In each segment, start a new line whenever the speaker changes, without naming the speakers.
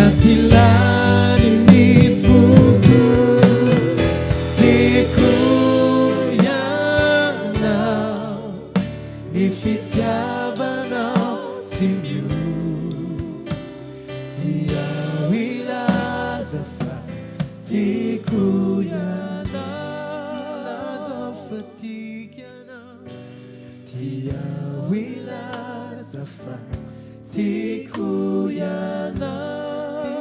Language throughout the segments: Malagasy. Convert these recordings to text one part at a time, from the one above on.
aty lalin'ny foko. Tiako ianao, ny fitiavanao tsy miova. Dia aho hilaza fa tiako ianao. Hilaza fa tiako ianao. Dia aho hilaza fa tiako ianao.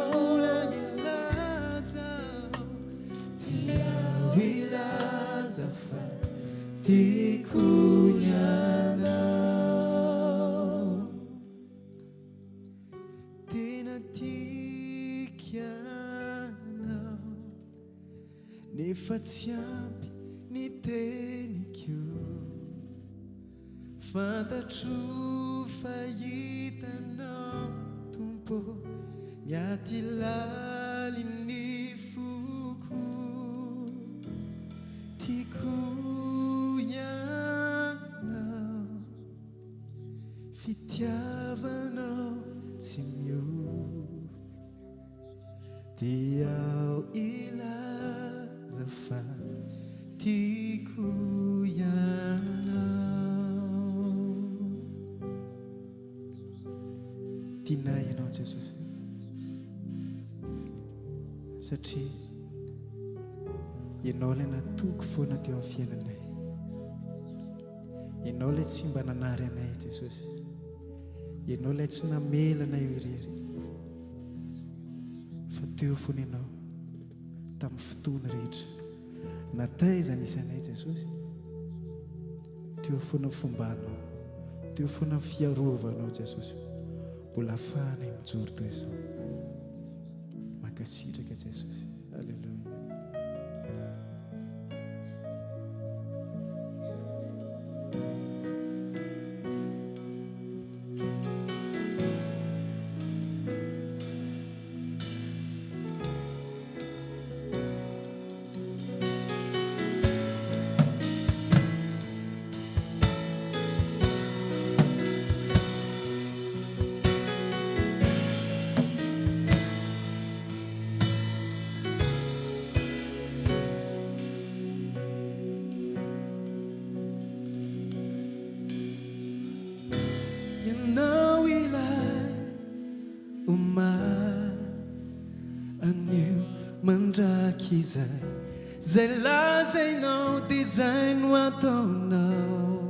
Mbola hilaza aho. Dia aho hilaza fa tiako ianao. Tena tiako ianao. Nefa tsy ampy ny teniko. Fantatro fa hitanao Tompo ny aty lalin'ny foko. Tiako ianao, fitiavanao tsy miova. Dia aho hilaza fa tiako ianao. Tianay ianao Jesosy satria ianao ilay natoky foana teo amin'ny fiainanay. Ianao ilay tsy mba nanary anay Jesosy. Ianao ilay tsy namela anay ho irery. Fa teo foana Ianao tamin'ny fotoana rehetra. Na taiza nisy anay Jesosy, teo foana ny fombanao, teo foana ny fiarovanao Jesosy. Mbola afahanay mijoro toy izao. Mankasitraka Jesosy. Alléluia. Ianao ilay omaly, anio mandrakizay. Zay lazainao dia zay no ataonao.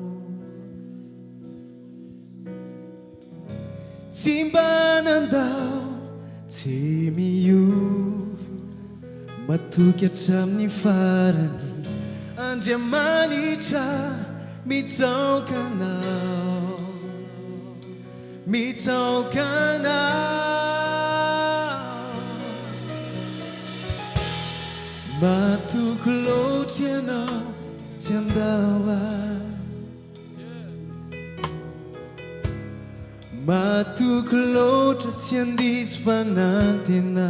Tsy mba nandao, tsy miova, matoky hatramin'ny farany. Andriamanitra mitsaoka Anao, mitsaoka Anao. Matoky loatra Ianao, tsy handao ahy. Matoky loatra tsy handiso fanantenana.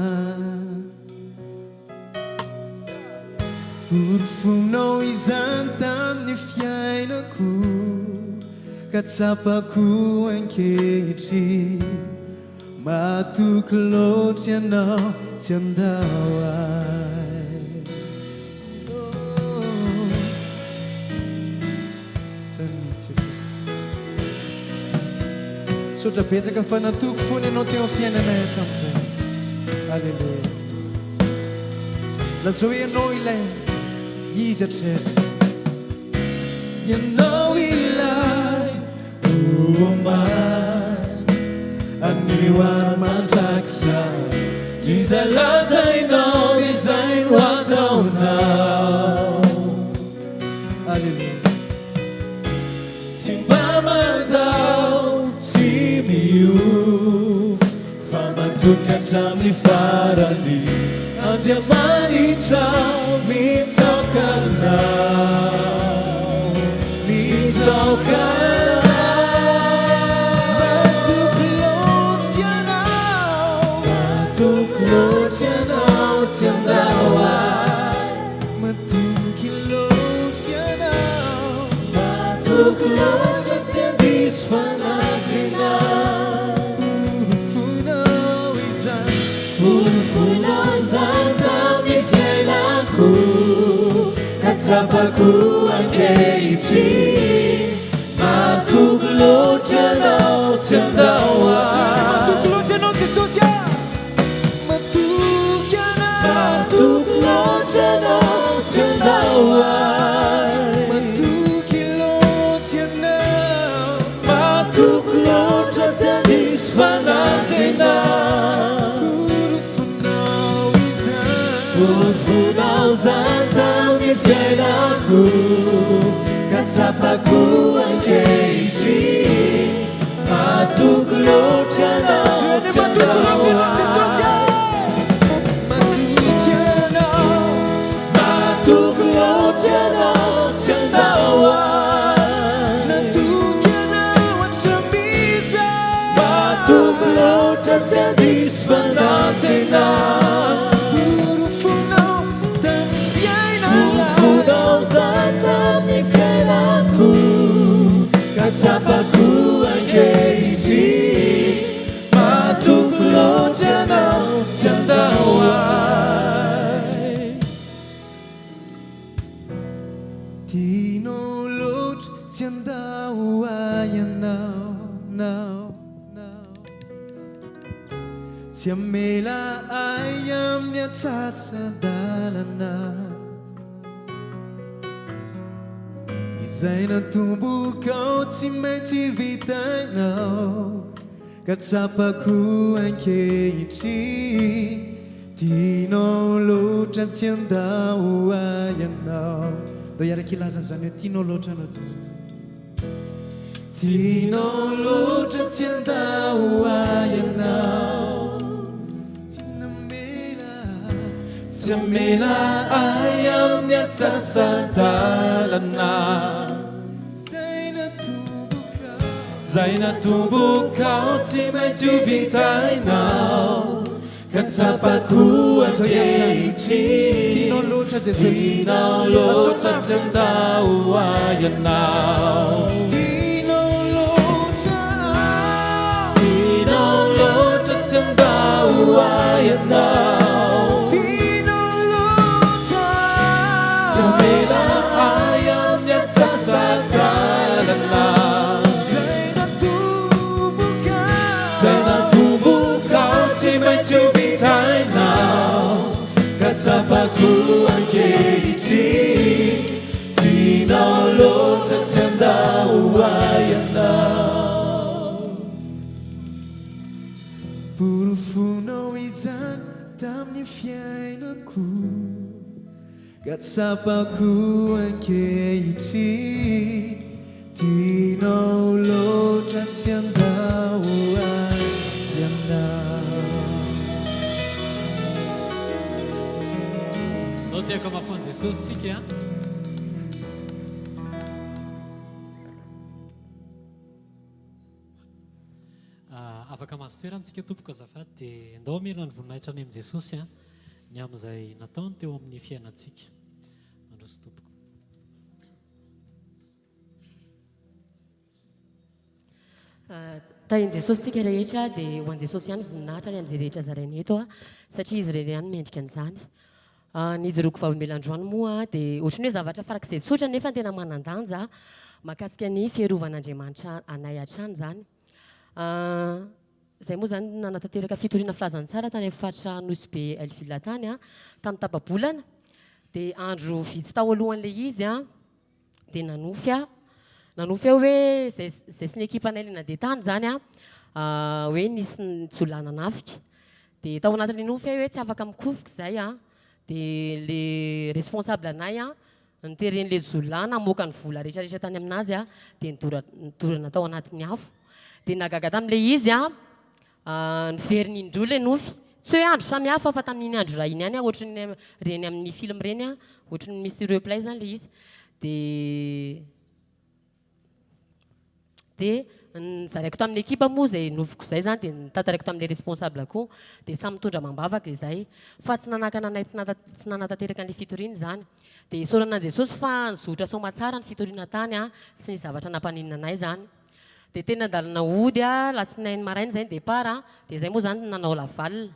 Porofonao izany tamin'ny fiainako ka tsapako ankehitriny. Matoky loatra ianao tsy handao ahy. Oh. Zany Jesosy. Misaotra betsaka fa natoky foana ianao teo amin'ny fiainanay hatramin'izay. Aleloia. Lazao hoe ianao ilay izy hatrizay hatrizay. Ianao ilay Omaly, anio ary mandrakizay. Izay lazainao dia izay no ataonao. Aleloia. Tsy mba mandao, tsy miova, fa matoky hatramin'ny farany. Andriamanitra mitsaoka Anao, mitsaoka Anao. Matoky loatra Ianao, matoky loatra Ianao, tsy handao ahy. Matoky loatra Ianao, matoky loatra, tsy handiso fanantenana. Porofonao izany.
tsapako ankehitriny Matoky loatra Anao tsy handao ahy
Matoky loatra Anao Jesosy ah Matoky Anao
Matoky loatra Anao tsy handao ahy
Matoky loatra Anao
Matoky loatra tsy handiso fanantenana
Porofonao izany
Porofonao izany tamin'ny fiainako Ka tsapako ankehitriny Matoky loatra Anao tsy
Matoky
handao
loatra Anao Jesosy
ahy
ah Matoky Anao
Matoky loatra Anao tsy handao ahy
Natoky Anao hatramin'izay
Matoky loatra tsy handiso fanantenana
Porofonao tamin'ny fiainana
Porofonao izany tamin'ny fiainako Ka tsapako ankehitriny Matoky loatra Anao tsy handao ahy
Tianao loatra tsy handao ahy Ianao nao nao Tsy hamela ahy amin'ny antsasa-dalana Izay natombokao tsy maintsy vitainao Ka tsapako ankehitriny Tianao loatra tsy handao ahy Ianao Ndao hiaraka hilaza an'izany hoe tianao loatra Anao Jesosy Tianao loatra tsy handao ahy Ianao Tsy namela ahy
Tsy hamela ahy amin'ny antsasa-dalana
Izay natombokao
Izay natombokao tsy maintsy ho vitainao Ka tsapako ankehitriny
Tianao loatra Jesosy
Tianao loatra tsy handao ahy Ianao
Tianao loatra
Tianao loatra tsy handao ahy Ianao
Tianao loatra
Tsy hamela ahy amin'ny antsasa-dalana
Izay natombokao
Izay natombokao tsy maintsy ho vitainao Ka tsapako ankehitriny Tianao loatra tsy handao ahy Ianao
Porofonao izany tamin'ny fiainako Ka tsapako ankehitriny Tianao loatra tsy handao ahy Ianao
Ndao tehaka mafy ho an'i Jesosy tsika. Afaka mahazo toerana tsika tompoko azafady dia ndao hamerina ny voninahitra any amin'i Jesosy ny amin'izay nataony teo amin'ny fiainantsika. Mandroso tompoko.
Tahin'i Jesosy tsika rehetra dia ho an'i Jesosy ihany voninahitra ny amin'izay rehetra zaraina eto satria izy irery ihany mendrika an'izany. Ny hijoroako vavolombelona androany moa dia ohatran'ny hoe zavatra farak'izay tsotra nefa tena manan-danja mahakasika ny fiarovan'Andriamanitra anay hatrany izany. Izay moa izany nanatanteraka fitoriana filazantsara tany amin'ny faritra Nosy Be Hellville tany tamin'ny tapa-bolana dia andro vitsy tao alohan'ilay izy dia nanofy aho, nanofy aho hoe zay zay sy ny ekipanay le nandeha tany zany an, hoe nisy jiolahy nanafika, dia tao anatin'ilay nofy aho hoe tsy afaka mikofoka izay an, dia le responsable anay an noteren'ilay jiolahy namoaka ny vola rehetra rehetra tany aminazy an, dia nidora nidorana tao anatin'ny afo, dia nahagaga tamin'ilay izy an, Niverina indroa ilay nofy. Tsy hoe andro samy hafa fa tamin'iny andro iray iny ihany ohatran'ny ireny amin'ny film ireny ohatran'ny misy replay izany ilay izy. Dia dia nozaraiko tamin'ny ekipa moa izay nofiko izay izany dia notantaraiko tamin'ilay responsable koa. Dia samy nitondra amam-bavaka izahay. Fa tsy nanakana anay tsy nanatanteraka an'ilay fitoriana izany. Dia isaorana an'i Jesosy fa nizotra soamatsara ny fitoriana tany, tsy nisy zavatra nampaninona anay izany. Dia teny an-dalana hody aho, alatsinainy maraina izay ny départ an, dia izay moa izany nanao laval.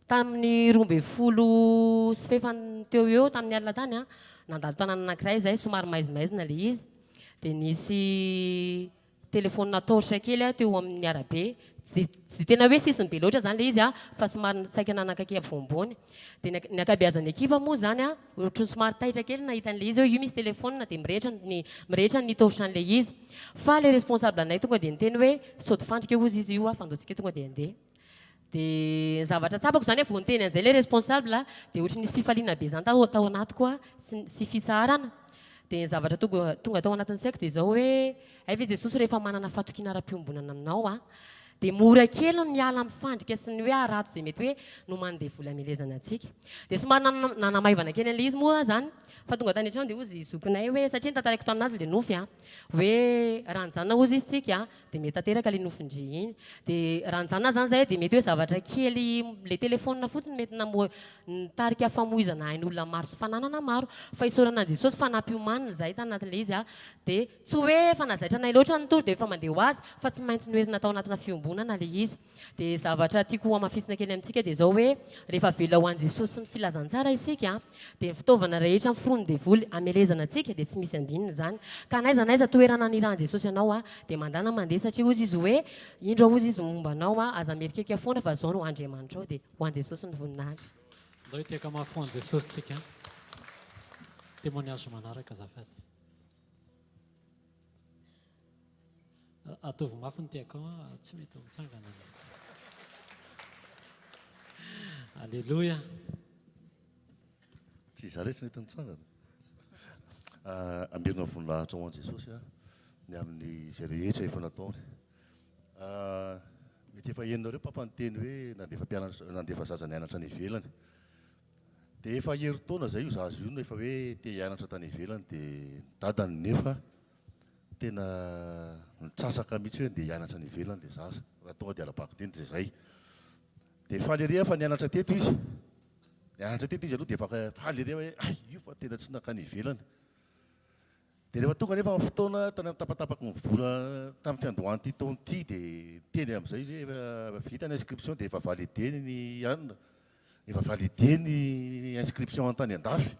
Tamin'ny 12 sy fahefany teo ho eo tamin'ny alina tany an, Nandalo tanàna anankiray izahay, somary maizimaizina ilay izy, dia nisy telefaonina torche kely teo amin'ny arabe. Tsy dia tsy dia tena hoe sisiny be loatra izany ilay izy fa somary saika nanakaiky afovoambony. Dia ny ny ankabeazan'ny ekipa moa izany ohatran'ny somary taitra kely nahita an'ilay izy hoe io misy telefaonina dia mirehitra ny mirehitra ny torche an'ilay izy. Fa ilay responsable anay tonga dia niteny hoe sao dia fandrika hozy izy io fa andao tsika tonga dia handeha. Dia ny zavatra tsapako izany hoe vao niteny an'izay ilay responsable dia ohatry ny nisy fifaliana be izany tao tao anatiko sy sy fitsaharana. Dia ny zavatra tonga tonga tao anatin'ny saiko dia izao hoe hay ve Jesosy rehefa manana fahatokiana ara-piombonana aminao dia mora kely ny miala amin'ny fandrika sy ny hoe harato izay mety hoe nomanin'ny devoly hamelezana antsika. Dia somary nanamaivana kely an'ilay izy moa aho izany fa tonga tany an-trano dia hozy zokinay hoe satria notantaraiko tamin'azy ilay nofy hoe raha nijanona hozy izy tsika Dia mety tanteraka ilay nofin-dry iny. Dia raha nijanona izany izahay dia mety hoe zavatra kely ilay telephone fotsiny mety namoa nitarika famoizana ain'olona maro sy fananana maro. Fa isaorana an'i Jesosy fa nampiomanina izahay tanatin'ilay izy dia tsy hoe efa nazaitra anay loatra ny tory dia efa mandeha ho azy fa tsy maintsy noentina tao anatina fiombonana ilay izy. Dia zavatra tiako hohamafisina kely amintsika dia izao hoe rehefa velona ho an'i Jesosy sy ny filazantsara isika dia ny fitaovana rehetra noforonin'ny devoly hamelezana antsika dia tsy misy ambininy izany. Ka n'aiza n'aiza toerana anirahan'i Jesosy anao dia mandana mandeha satria hozy izy hoe indro aho hozy izy momba anao aza mierikerika foana fa izao no Andriamanitrao dia ho an'i Jesosy ny voninahitra.
Ndao hitehaka mafy ho an'i Jesosy tsika. Témoignage manaraka azafady. Ataovy mafy ny tehakao an, tsy mety mitsangana. Alléluia.
Tsy izaho ilay tsy nety nitsangana. Hamerina voninahitra ho an'i Jesosy aho ny amin'izay rehetra efa nataony. Mety efa henonareo Papa niteny hoe nandefa mpianatra, nandefa zaza nianatra any ivelany. Dia efa herintaona izay io zaza io no efa hoe te hianatra tany ivelany dia ny dadany nefa tena nitsasaka mihitsy hoe ndeha hianatra any ivelany ilay zaza, raha tonga dia ara-bakiteny dia izay. Dia faly ery aho fa nianatra teto izy. Nianatra teto izy aloha dia efa faly ery aho hoe hay io fa tena tsy nankany ivelany. Dia rehefa tonga anefa ny fotoana tany amin'ny tapatapaky ny vola tamin'ny fiandohan'ity taona ity dia niteny amin'izay izy hoe efa vita ny inscription dia efa validé ny anona, efa validé ny inscription tany an-dafy.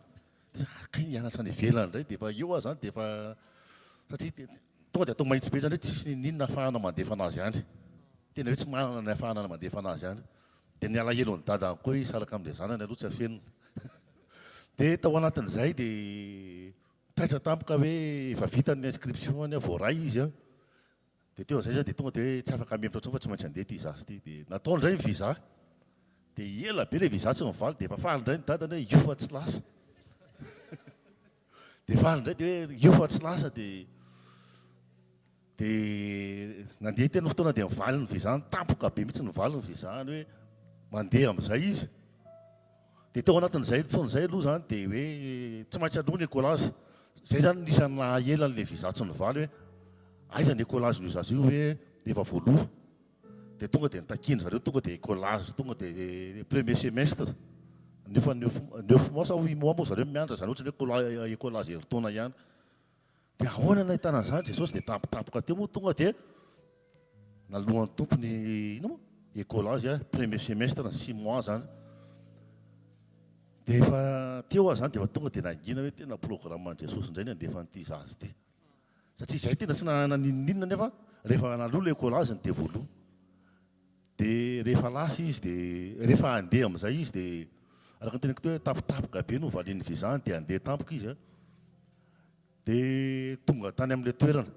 Dia kay hianatra any ivelany indray dia efa eo aho izany dia efa satria tonga dia atao mahitsy be izany hoe tsisy n'inon'inona ahafahana mandefa an'azy any. Tena hoe tsy manana ny ahafahana mandefa an'azy any. Dia ny alahelon'i dadany koa hoe hisaraka amin'ilay zanany aloha tsy afenina. Dia tao anatin'izay dia Taitra tampoka hoe efa vita ny inscription-ny, voaray izy an. Dia teo amin'izay izy dia tonga dia hoe tsy afaka mihemotra intsony fa tsy maintsy handeha ity zaza ity. Dia natao indray ny visa. Dia ela be ilay visa tsy nivaly dia efa faly indray ny dadany hoe io fa tsy lasa. Dia faly indray dia hoe io fa tsy lasa dia dia nandeha teo ny fotoana dia nivaly ny visa-ny tampoka be mihitsy nivaly ny visa-ny hoe mandeha amin'izay izy. Dia tao anatin'izay fotoana izay aloha izany dia hoe tsy maintsy aloha ny écolage. Izay izany no isan'ny naha ela an'ilay visa tsy nivaly hoe aiza ny écolage-n'io zaza io hoe efa voaloa. Dia tonga dia nitakian-dry zareo tonga dia écolage tonga dia premier semestre. Nefa neuf neuf mois sa huit mois moa zareo mianatra izany ohatran'ny hoe écolage herintaona ihany. Dia ahoana no nahitana an'izany Jesosy? Dia tampotampoka teo moa tonga dia naloan'ny Tompo ny inona moa? Écolage a, premier semestre, six mois zany. Dia efa teo aho zany dia efa tonga dia nangina hoe tena programme an'i Jesosy indray ny handefa an'ity zaza ity. Satria izahay tena tsy nanana n'inon'inona nefa rehefa naloa ilay écolage ny dia voaloa. Dia rehefa lasa izy dia rehefa handeha amin'izay izy dia araka ny teneniko teo hoe tampotampoka be no valian'ny visa-ny dia handeha tampoka izy a. Dia tonga tany amin'ilay toerana,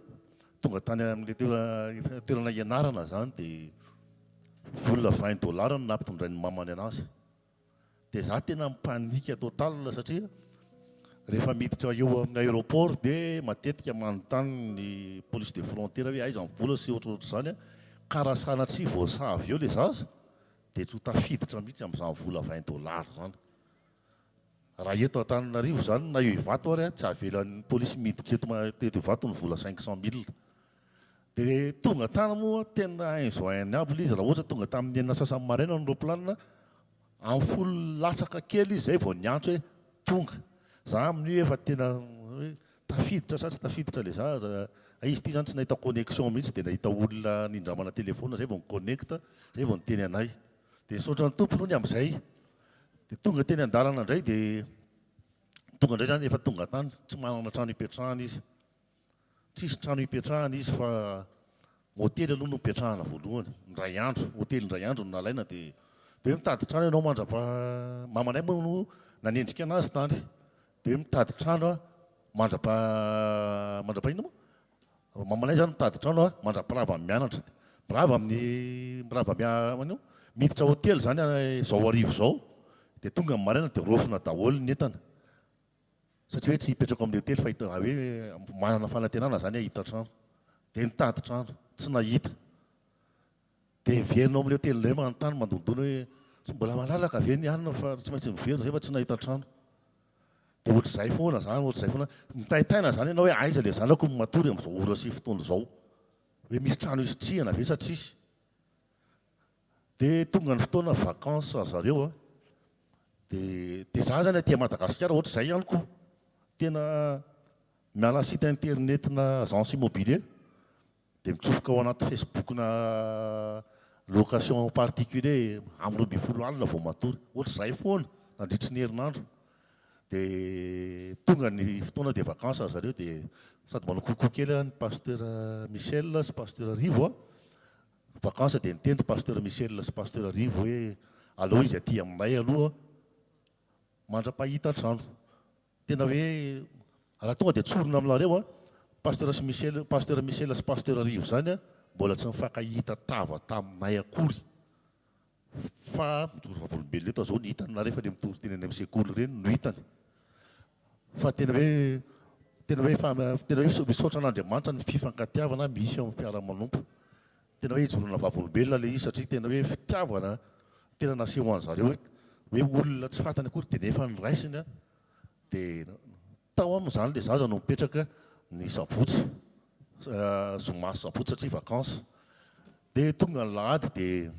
tonga tany amin'ilay toerana toerana hianarana izany dia vola vingt dollars no nampitondrain'ny mamany anazy. Dia za tena mi-panique total satria rehefa miditra eo amin'ny aéroport dia matetika manontany ny police de frontière hoe aiza ny vola sy ohatrohatr'izany ka raha sanatria voasavy eo ilay zaza dia tsy ho tafiditra mihitsy amin'izany vola vingt dollars izany. Raha eto Antananarivo izany na eo Ivato ary tsy avelan'ny polisy miditra eto eto Ivato ny vola 500 mille. Dia tonga tany moa tena injoignable izy raha ohatra tonga tamin'ny enina sasany maraina ny roplanina, amin'ny folo latsaka kely izy izay vao niantso hoe tonga. Za amin'io efa tena hoe tafiditra sa tsy tafiditra ilay zaza, hay izy ity izany tsy nahita connexion mihitsy dia nahita olona nindramana telephone izay vao ni-connecte, izay vao niteny anay. Dia nisaotra ny Tompo aloha ny amin'izay. Dia tonga teny an-dalana indray dia. Tonga indray izany, efa tonga tany, tsy manana trano hipetrahana izy. Tsisy trano hipetrahana izy fa hotely aloha no nipetrahana voalohany, indray andro, hotely indray andro no nalaina dia dia hoe mitady trano ianao mandrapa, mamanay moa no nanendrika anazy tany, dia hoe mitady trano aho mandrapa, mandrapa inona moa? Mamanay izany mitady trano aho mandrapirava mianatra, mirava amin'ny, mirava mia, miditra hotely izany izao hariva izao dia tonga ny maraina dia raofina daholo ny entana. Satria hoe tsy hipetraka ao amin'ny hotely fa hita hoe manana fanantenana izany hahita trano. Dia nitady trano, tsy nahita. Dia miverina ao amin'ny hotely indray manontany mandondona hoe tsy mbola malalaka ve ny alina fa tsy maintsy miverina izay fa tsy nahita trano. Dia ohatr'izay foana izany, ohatr'izay foana. Mitaintaina izany ianao hoe aiza ilay zanako no matory amin'izao ora sy fotoana izao. Hoe misy trano hisitrihana ve sa tsisy. Dia tonga ny fotoana vacances zareo a, dia dia za zany aty Madagasikara ohatr'izay ihany koa, tena miala site internet-na agence immobilier dia mitsofoka ao anaty facebook-na location particulier amin'ny 12 alina vao matory, ohatr'izay foana nandritry ny herinandro. Dia tonga ny fotoana dia vacances zareo dia sady manao coucou kely aho ny pasteur Michel sy pasteur Rivo a. Vacances dia niteny Pasteur Michel sy Pasteur Rivo hoe aleo izy aty aminay aloha mandra-pahita trano. Tena hoe raha tonga dia tsorina aminareo an, Pasteur sy Michel, Pasteur Michel sy Pasteur Rivo izany an, mbola tsy nifankahita tava taminay akory. Fa mijoro vavolombelona eto aho zao ny hitany na rehefa le mitory teny any amin'ny sekoly ireny no hitany. Fa tena hoe tena hoe fa tena hoe misaotra an'Andriamanitra ny fifankatiavana misy eo amin'ny mpiara-manompo. Tena hoe ijoroana vavolombelona ilay izy satria tena hoe fitiavana tena naseho an'zareo hoe hoe olona tsy fantany akory dia nefa noraisiny dia Tao aminy izany ilay zaza no mipetraka ny sabotsy, zoma sy sabotsy satria vacances. Dia tonga ny lahady dia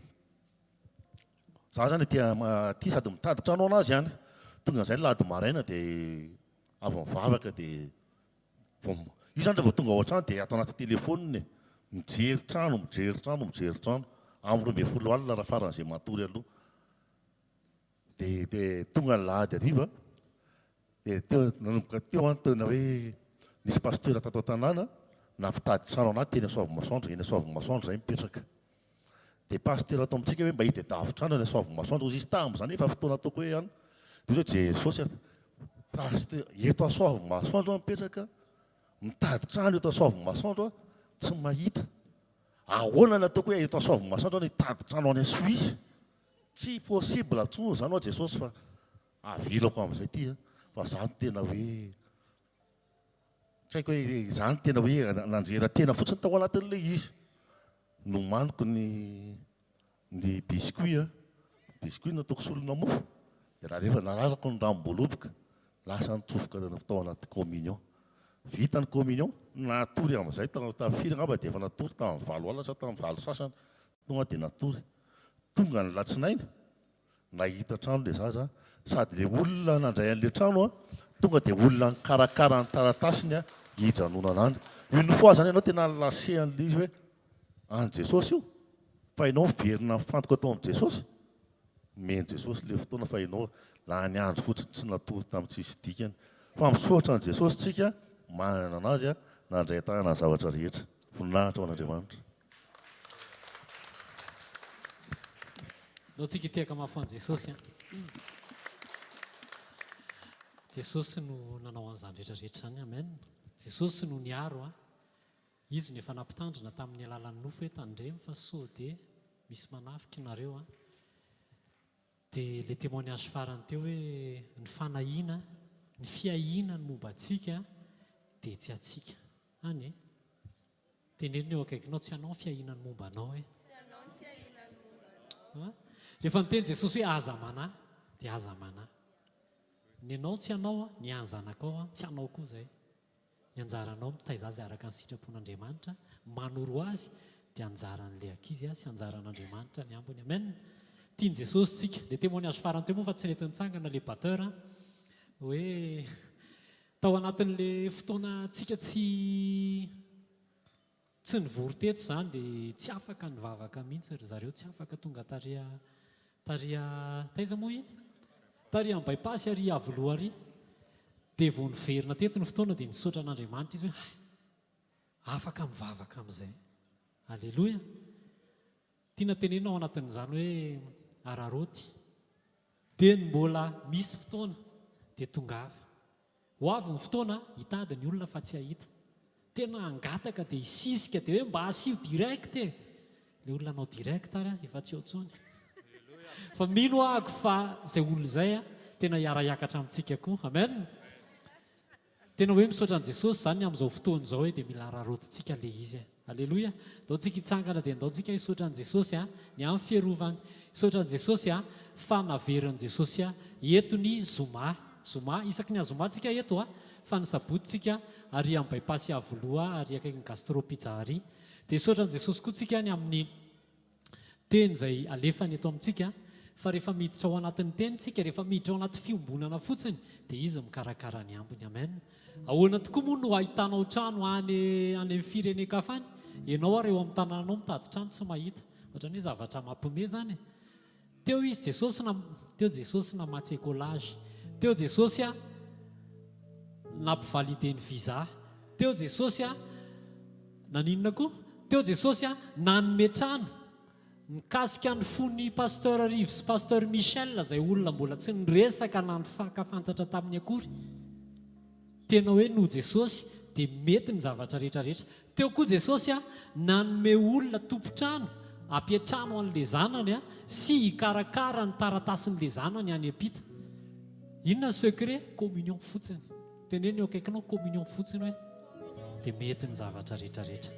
za zany aty aty sady mitady trano anazy ihany. Tonga izay ny lahady maraina dia avy mivavaka dia vao io zany rehefa tonga ao an-trano dia ato anaty telephone e, mijery trano, mijery trano, mijery trano. Amin'ny 12 alina raha faran'izay matory aloha. Dia dia tonga ny lahady hariva, dia teo nanomboka teo an tena hoe nisy pasteur tato an-tanàna nampitady trano anahy teny Soavimasoandro, eny Soavimasoandro izahay mipetraka. Dia pasteur ato amintsika hoe mba hitadiavo trano any Soavimasoandro hozy izy, tamin'izany efa fotoana ataoko hoe any, dia hozy hoe Jesosy a, pasteur eto Soavimasoandro aho mipetraka, mitady trano eto Soavimasoandro aho, tsy mahita. Ahoana ny ataoko hoe eto Soavimasoandro aho no hitady trano any Suisse? Tsy possible tsony zany hoa Jesosy fa avelako amizay ty a, fa za no tena hoe tsy haiko hoe za no tena hoe nandrera tena fotsiny tao anatin'ilay izy. Nomaniko ny ny biscuit a, biscuit nataoko solona mofo, dia raha rehefa nararako ny ranom-boaloboka, lasa nitsofoka tao anaty communion. Vita ny communion, natory amizay tamin'ny firy angamba dia efa natory tamin'ny valo alina sa tamin'ny valo sasany, tonga dia natory. Tonga ny latsinainy, nahita trano ilay zaza, sady ilay olona nandray an'ilay trano an, tonga dia olona nikarakara ny taratasiny an, hijanonana any. Une fois izany ianao tena lâcher an'ilay izy hoe an'i Jesosy io, fa ianao miverina mifantoka tao amin'i Jesosy, nomen'i Jesosy ilay fotoana fa ianao lany andro fotsiny tsy natory tamin'ny tsisy dikany. Fa misaotra an'i Jesosy tsika manana an'azy nandray an-tanana ny zavatra rehetra. Voninahitra ho an'Andriamanitra.
Ndao tsika hitehaka mafy ho an'i Jesosy an. Jesosy no nanao an'izany rehetra rehetra izany, amen. Jesosy no niaro an. Izy no efa nampitandrina tamin'ny alalan'ny nofo hoe tandremo fa sao dia misy manafika nareo an. Dia ilay témoignage farany teo hoe ny fanahiana, ny fiahiana ny momba antsika dia tsy antsika. Any e. Teneno ny eo akaikinao, tsy anao ny fiahiana ny momba anao e.
Tsy anao ny fiahiana ny momba anao.
Rehefa niteny Jesosy hoe aza manahy, dia aza manahy. Ny anao tsy anao, ny an'ny zanakao tsy anao koa izay. Ny anjaranao mitaiza azy araka ny sitrapon'Andriamanitra, manoro azy, dia anjaran'ilay ankizy sy anjaran'Andriamanitra ny ambiny. Amen. Tian'i Jesosy tsika. Ilay témoignage farany teo moa fa tsy nety nitsangana ilay batteur hoe Tao anatin'le fotoana tsika tsy tsy nivory teto izany dia tsy afaka nivavaka mihitsy ry zareo, tsy afaka tonga tary tary taiza moa iny? Tary amin'ny bypass ary Iavoloha ary. Dia vao niverina teto ny fotoana dia nisaotra an'Andriamanitra izy hoe hay! Afaka mivavaka amin'izay. Aleloia! Tiana tenenina ao anatin'izany hoe araraoty. Dia ny mbola misy fotoana dia tongava. Ho avy ny fotoana hitady ny olona fa tsy hahita. Tena hangataka dia hisisika dia hoe mba asio direct e! Ilay olona hanao direct ary efa tsy eo intsony. Fa mino ahako fa izay olona izay tena hiara-hiakatra amintsika koa. Amen! Tena hoe misaotra an'i Jesosy izany amin'izao fotoana izao e dia mila araraotintsika ilay izy e. Aleloia. Ndao tsika hitsangana dia ndao tsika hisaotra an'i Jesosy a, ny amin'ny fiarovany. Hisaotra an'i Jesosy a, fa naverin'i Jesosy a eto ny zoma. Zoma, isaky ny azoma tsika eto a, fa ny sabotsy tsika ary amin'ny bypass Iavoloha ary akaikin'ny Gastro Pizza ary. Dia hisaotra an'i Jesosy koa tsika ny amin'ny Teny izay alefany eto amintsika, fa rehefa miditra ao anatin'ny Teny tsika, rehefa miditra ao anaty fiombonana fotsiny, dia Izy mikarakara ny ambiny. Amen. Ahoana tokoa moa no ahitanao trano any any amin'ny firenen-kafa any? Ianao ary eo amin'ny tanànanao mitady trano tsy mahita. Ohatran'ny hoe zavatra mampime izany e. Teo Izy Jesosy na teo Jesosy namatsy écolage. Teo Jesosy a nampivalide ny visa. Teo Jesosy a Naninona koa? Teo Jesosy a, nanome trano. Mikasika ny fon'i Pasteur Rivo sy Pasteur Michel izay olona mbola tsy niresaka na nifankafantatra taminy akory. Tena hoe noho Jesosy dia mety ny zavatra rehetra rehetra. Teo koa Jesosy a, nanome olona tompon-trano hampiantrano an'ilay zanany a, sy hikarakara ny taratasin'ilay zanany any am-pita. Inona ny secret? Communion fotsiny. Teneno eo akaikinao communion fotsiny hoe dia mety ny zavatra rehetra rehetra.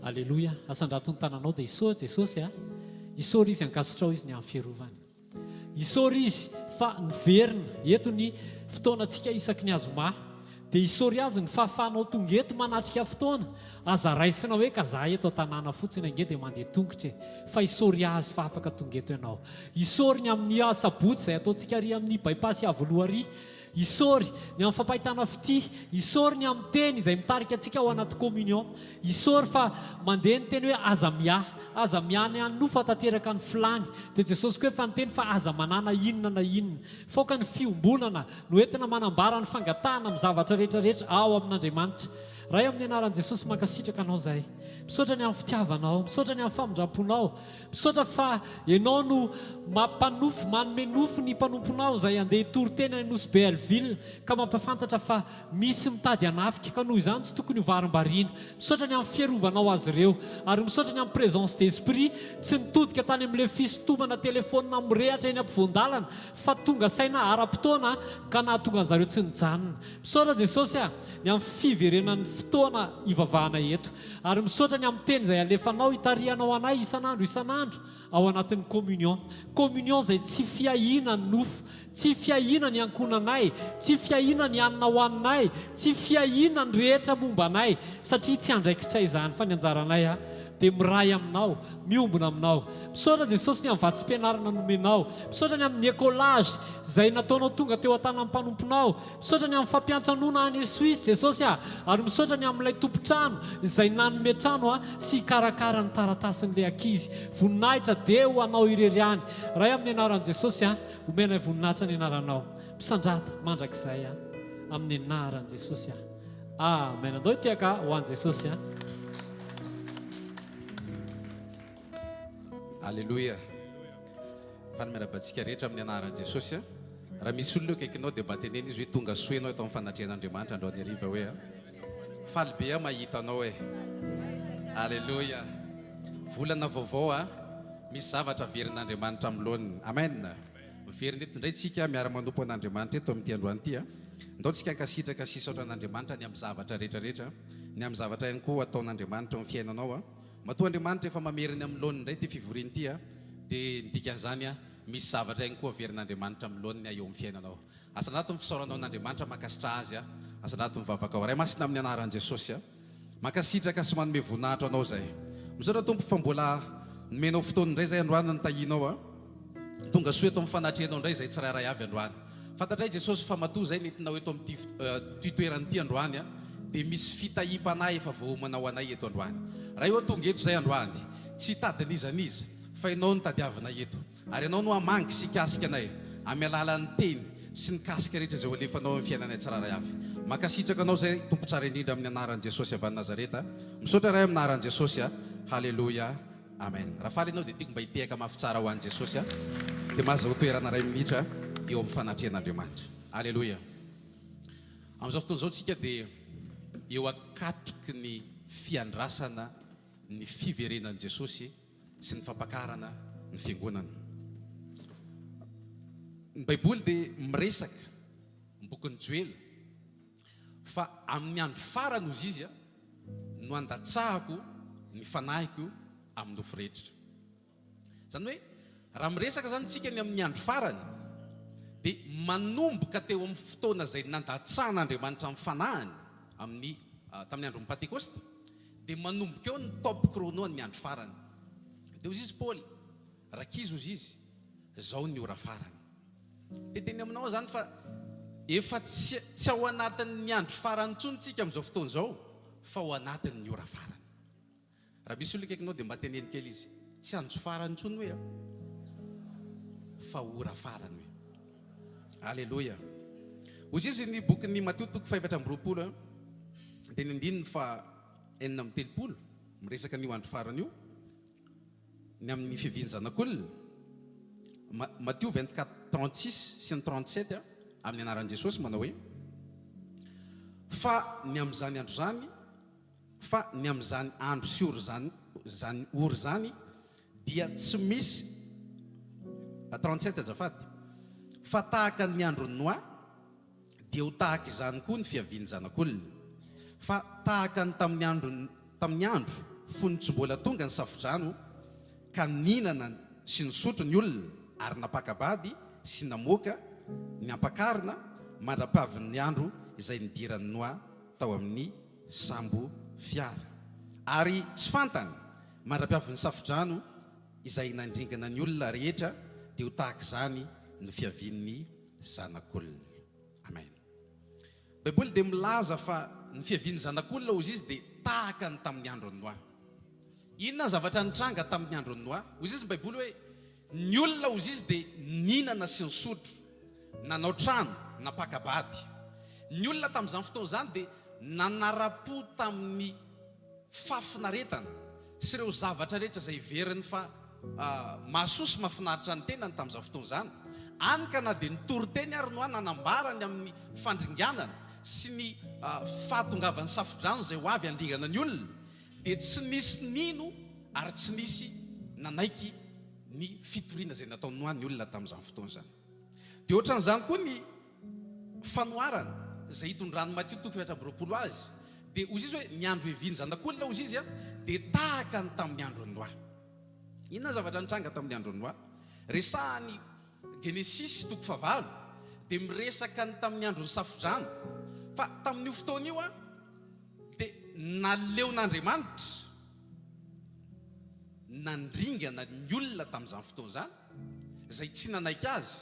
Aleloia. Asandrato ny tananao dia isaory Jesosy a. Isaory Izy ankasitrao Izy ny amin'ny fiarovany. Isaory Izy fa niverina eto ny fotoanantsika isaky ny azoma. Dia isaory Azy ny fahafahanao tonga eto manatrika fotoana. Aza raisina hoe ka za eto an-tanàna fotsiny ange dia mandeha tongotra e. Fa isaory Azy fa afaka tonga eto ianao. Isaory ny amin'ny asabotsy izay ataontsika ary amin'ny bypass Iavoloha ary. Isaory ny amin'ny fampahitana fitia. Isaory ny amin'ny teny izay mitarika antsika ao anaty communion. Isaory fa mandeha ny teny hoe aza miahy. Aza miahy ny an'ny nofo hahatanteraka ny filàny. Dia Jesosy koa efa niteny fa aza manana inona na inona. Faoka ny fiombonana no entina manambara ny fangatahana amin'ny zavatra rehetra rehetra ao amin'Andriamanitra. Ray amin'ny anaran'i Jesosy mankasitraka Anao izahay. Misaotra ny amin'ny fitiavanao. Misaotra ny amin'ny famindram-ponao. Misaotra fa Ianao no mampanofy, manome nofy ny mpanomponao izay handeha hitory teny any Nosy Be Helleville ka mampahafantatra fa misy mitady hanafika ka noho izany tsy tokony ho varimbariana. Misaotra ny amin'ny fiarovanao azy ireo ary misaotra ny amin'ny présence d'esprit tsy nitodika tany amin'ilay fisintomana telefaonina mirehatra eny ampovoan-dalana fa tonga saina ara-potoana ka nahatonga an'zareo tsy nijanona. Misaotra Jesosy a! ny amin'ny fiverenan'ny fotoana hivavahana eto. Ary misaotra ny amin'ny teny izay alefanao hitarihanao anay isan'andro isan'andro ao anatin'ny communion. Communion izay tsy fiahiana ny nofo, tsy fiahiana ny ankohonanay, tsy fiahiana ny hanina hohaninay, tsy fiahiana ny rehetra momba anay, satria tsy andraikitray izany fa ny anjaranay dia miray aminao, miombona aminao. Misaotra Jesosy ny amin'ny vatsim-pianarana nomenao. Misaotra ny amin'ny écolage izay nataonao tonga teo an-tanan'ny mpanomponao. Misaotra ny amin'ny fampiantranoana any Suisse Jesosy a! Ary misaotra ny amin'ilay tompon-trano izay nanome trano a sy hikarakara ny taratasin'ilay ankizy. Voninahitra dia ho Anao irery ihany. Ray amin'ny anaran'i Jesosy a, omenay voninahitra ny anaranao. Misandrata mandrakizay a, amin'ny anaran'i Jesosy a. Amen. Andao hitehaka ho an'i Jesosy a.
Aleloia. Faly miarahaba antsika rehetra amin'ny anaran'i Jesosy a. Raha misy olona eo akaikinao dia mba teneno izy hoe tonga soa ianao eto amin'ny fanatrehan'Andriamanitra androany hariva hoe a. Faly be aho mahita anao e. Aleloia. Volana vaovao a. Misy zavatra averin'Andriamanitra amin'ny laoniny. Amen. Miverina eto indray tsika miara-manompo an'Andriamanitra eto amin'ity androany ity a. Ndao tsika hankasitraka sy hisaotra an'Andriamanitra ny amin'ny zavatra rehetra rehetra, ny amin'ny zavatra ihany koa ataon'Andriamanitra eo amin'ny fiainanao a. Matoa Andriamanitra efa mameriny amin'ny laoniny indray ity fivoriana ity a, dia ny dikan'izany a, misy zavatra ihany koa averin'Andriamanitra amin'ny laoniny a eo amin'ny fiainanao. Asandrato ny fisaoranao an'Andriamanitra, mankasitraha Azy a, asandrato ny vavakao. Ray Masina amin'ny anaran'i Jesosy a, mankasitraka sy manome voninahitra Anao izahay. Misaotra Tompo fa mbola nomenao fotoana indray izahay androany nitahianao a. Tonga soa eto amin'ny fanatrehanao indray izahay tsirairay avy androany. Fantatray Jesosy fa matoa izay nentinao eto amin'ity ity toerana ity androany dia misy fitahiam-panahy efa voaomana ho anay eto androany. Ray ô tonga eto izay androany, tsy hitady n'iza n'iza fa Ianao no tadiavinay eto. Ary Ianao no hamangy sy hikasika anay amin'ny alalan'ny teny. sy ny kasika rehetra izay ho alefanao amin'ny fiainanay tsirairay avy. Mankasitraka Anao izay Tompo tsara indrindra amin'ny anaran'i Jesosy avy any Nazareta. Misaotra Ray amin'ny anaran'i Jesosy a. Haleloia. Amen. Raha faly ianao dia tiako mba hitehaka mafy tsara ho an'i Jesosy a. Dia mahazahoa toerana iray minitra eo amin'ny fanatrehan'Andriamanitra. Aleloia. Amin'izao fotoana izao tsika dia eo akatroky ny fiandrasana ny fiverenan'i Jesosy sy ny fampakarana ny fiangonana. Ny Baiboly dia miresaka, ny bokin'i Joela, fa amin'ny andro farany hozy izy no handatsahako ny fanahiko amin'ny nofo rehetra. Izany hoe raha miresaka izany isika ny amin'ny andro farany dia manomboka teo amin'ny fotoana izay nandatsahan'Andriamanitra ny fanahiny amin'ny tamin'ny andron'ny Pantekosta dia manomboka eo ny top chrono an'ny andro farany. Dia hozy izy Paoly, rankizy hozy izy, izao ny ora farany. Te-hiteny aminao aho izany fa efa tsy tsy ao anatin'ny andro farany intsony isika amin'izao fotoana izao fa ao anatin'ny ora farany. Raha misy olona akaikinao dia mba teneno kely izy, tsy andro farany intsony hoe an, fa ora farany hoe. Aleloia. Hoy izy ny bokin'ny Matio toko fahefatra amby 20 an, dia ny andininy faha 36, miresaka an'io andro farany io, ny amin'ny fiavian'ny Zanak'olona. Matio 24 36 sy ny 37 an, amin'ny anaran'i Jesosy manao hoe, Fa ny amin'izany andro izany, Fa ny amin'izany andro sy ora izany, izany ora izany dia tsy misy, 37 azafady, fa tahaka ny andron'i Noa, dia ho tahaka izany koa ny fiavian'ny Zanak'olona. Fa tahaka ny tamin'ny andron'ny, tamin'ny andro fony tsy mbola tonga ny safodrano, ka nihinana sy nisotro ny olona, ary nampaka-bady sy namoaka ny ampakarina, mandra-pahavin'ny andro izay nidiran'i Noa tao amin'ny sambo fiara, ary tsy fantany mandra-piavin'ny safodrano izay nandringana ny olona rehetra, dia ho tahaka izany no fiavian'ny Zanak'olona. Amen. Baiboly dia milaza fa ny fiavian'ny Zanak'olona, hozy izy, dia tahaka ny tamin'ny andron'i Noa. Inona ny zavatra nitranga tamin'ny andron'i Noa? Hozy izy ny Baiboly hoe, Ny olona, hozy izy, dia nihinana sy nisotro, nanao trano, nampaka-bady. Ny olona tamin'izany fotoana izany dia nanara-po tamin'ny fahafinaretana sy ireo zavatra rehetra izay heveriny fa mahasoa sy mahafinaritra ny tenany tamin'izany fotoana izany. Hany ka na dia nitory teny ary Noa nanambara ny amin'ny fandringanana sy ny fahatongavan'ny safodrano izay ho avy handringana ny olona, dia tsy nisy nino ary tsy nisy nanaiky ny fitoriana izay nataon'i Noa ny olona tamin'izany fotoana izany. Dia ohatran'izany koa ny fanoharana izay itondran'i Matio toko 24 azy, dia hozy izy hoe ny andro hiavian'ny Zanak'olona hozy izy dia tahaka ny tamin'ny andron'i Noa. Inona ny zavatra nitranga tamin'ny andron'i Noa? Resahan'i Genesisy toko fahavalo dia miresaka ny tamin'ny andron'ny safodrano fa tamin'io fotoana io dia naleon'Andriamanitra nandringana ny olona tamin'izany fotoana izany izay tsy nanaiky azy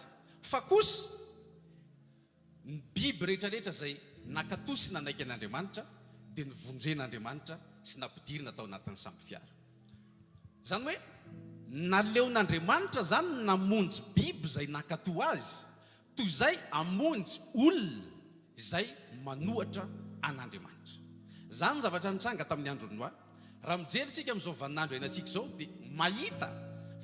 fa kosa ny biby rehetra rehetra izay nankatò sy nanaiky an'Andriamanitra dia novonjen'Andriamanitra sy nampidirina tao anatin'ny sambo fiara. Izany hoe naleon'Andriamanitra izany namonjy biby izay nankatò azy toy izay hamonjy olona izay manohatra an'Andriamanitra. Izany ny zavatra nitranga tamin'ny andron'i Noa. Raha mijery isika amin'izao vaninandro iainantsika izao dia mahita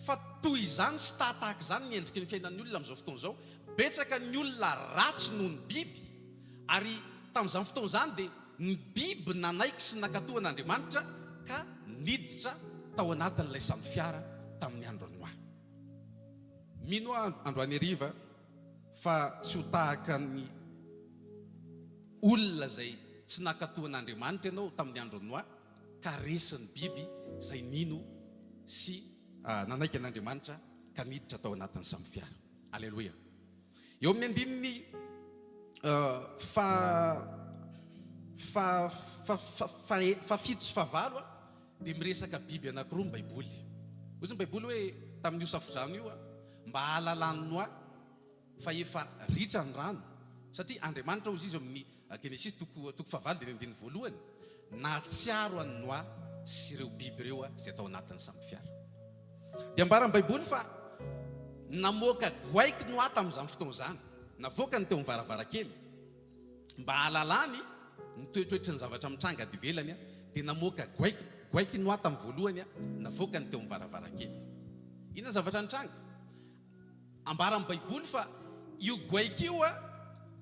fa toy izany sy tahatahaka izany ny endriky ny fiainan'ny olona amin'izao fotoana izao. Betsaka ny olona ratsy noho ny biby ary tamin'izany fotoana izany dia ny biby nanaiky sy nankatò an'Andriamanitra ka niditra tao anatin'ilay sambofiara tamin'ny andron'i Noa. Mino aho androany hariva fa tsy ho tahaka ny olona izay tsy nankatò an'Andriamanitra ianao tamin'ny andron'i Noa ka resin'ny biby izay nino sy nanaiky an'Andriamanitra ka niditra tao anatin'ny sambo fiara. Aleloia. Eo amin'ny andininy fahafito sy fahavalo dia miresaka biby anankiroa ny Baiboly. Hoy ny Baiboly hoe tamin'io safodrano io mba hahalalan'i Noa fa efa ritra ny rano, satria Andriamanitra hozy izy eo amin'ny Genesisy toko toko fahavalo dia ny andininy voalohany, nahatsiaro an'i Noa sy ireo biby ireo izay tao anatin'ny sambofiara. Dia ambaran'ny Baiboly fa namoaka goaiky Noa tamin'izany fotoana izany. Navoakany teo amin'ny varavarankely. Mba hahalalany ny toetoetry ny zavatra mitranga any ivelany, dia namoaka goaika, goaiky Noa tamin'ny voalohany, navoakany teo amin'ny varavarankely. Inona ny zavatra nitranga? Ambaran'ny Baiboly fa io goaika io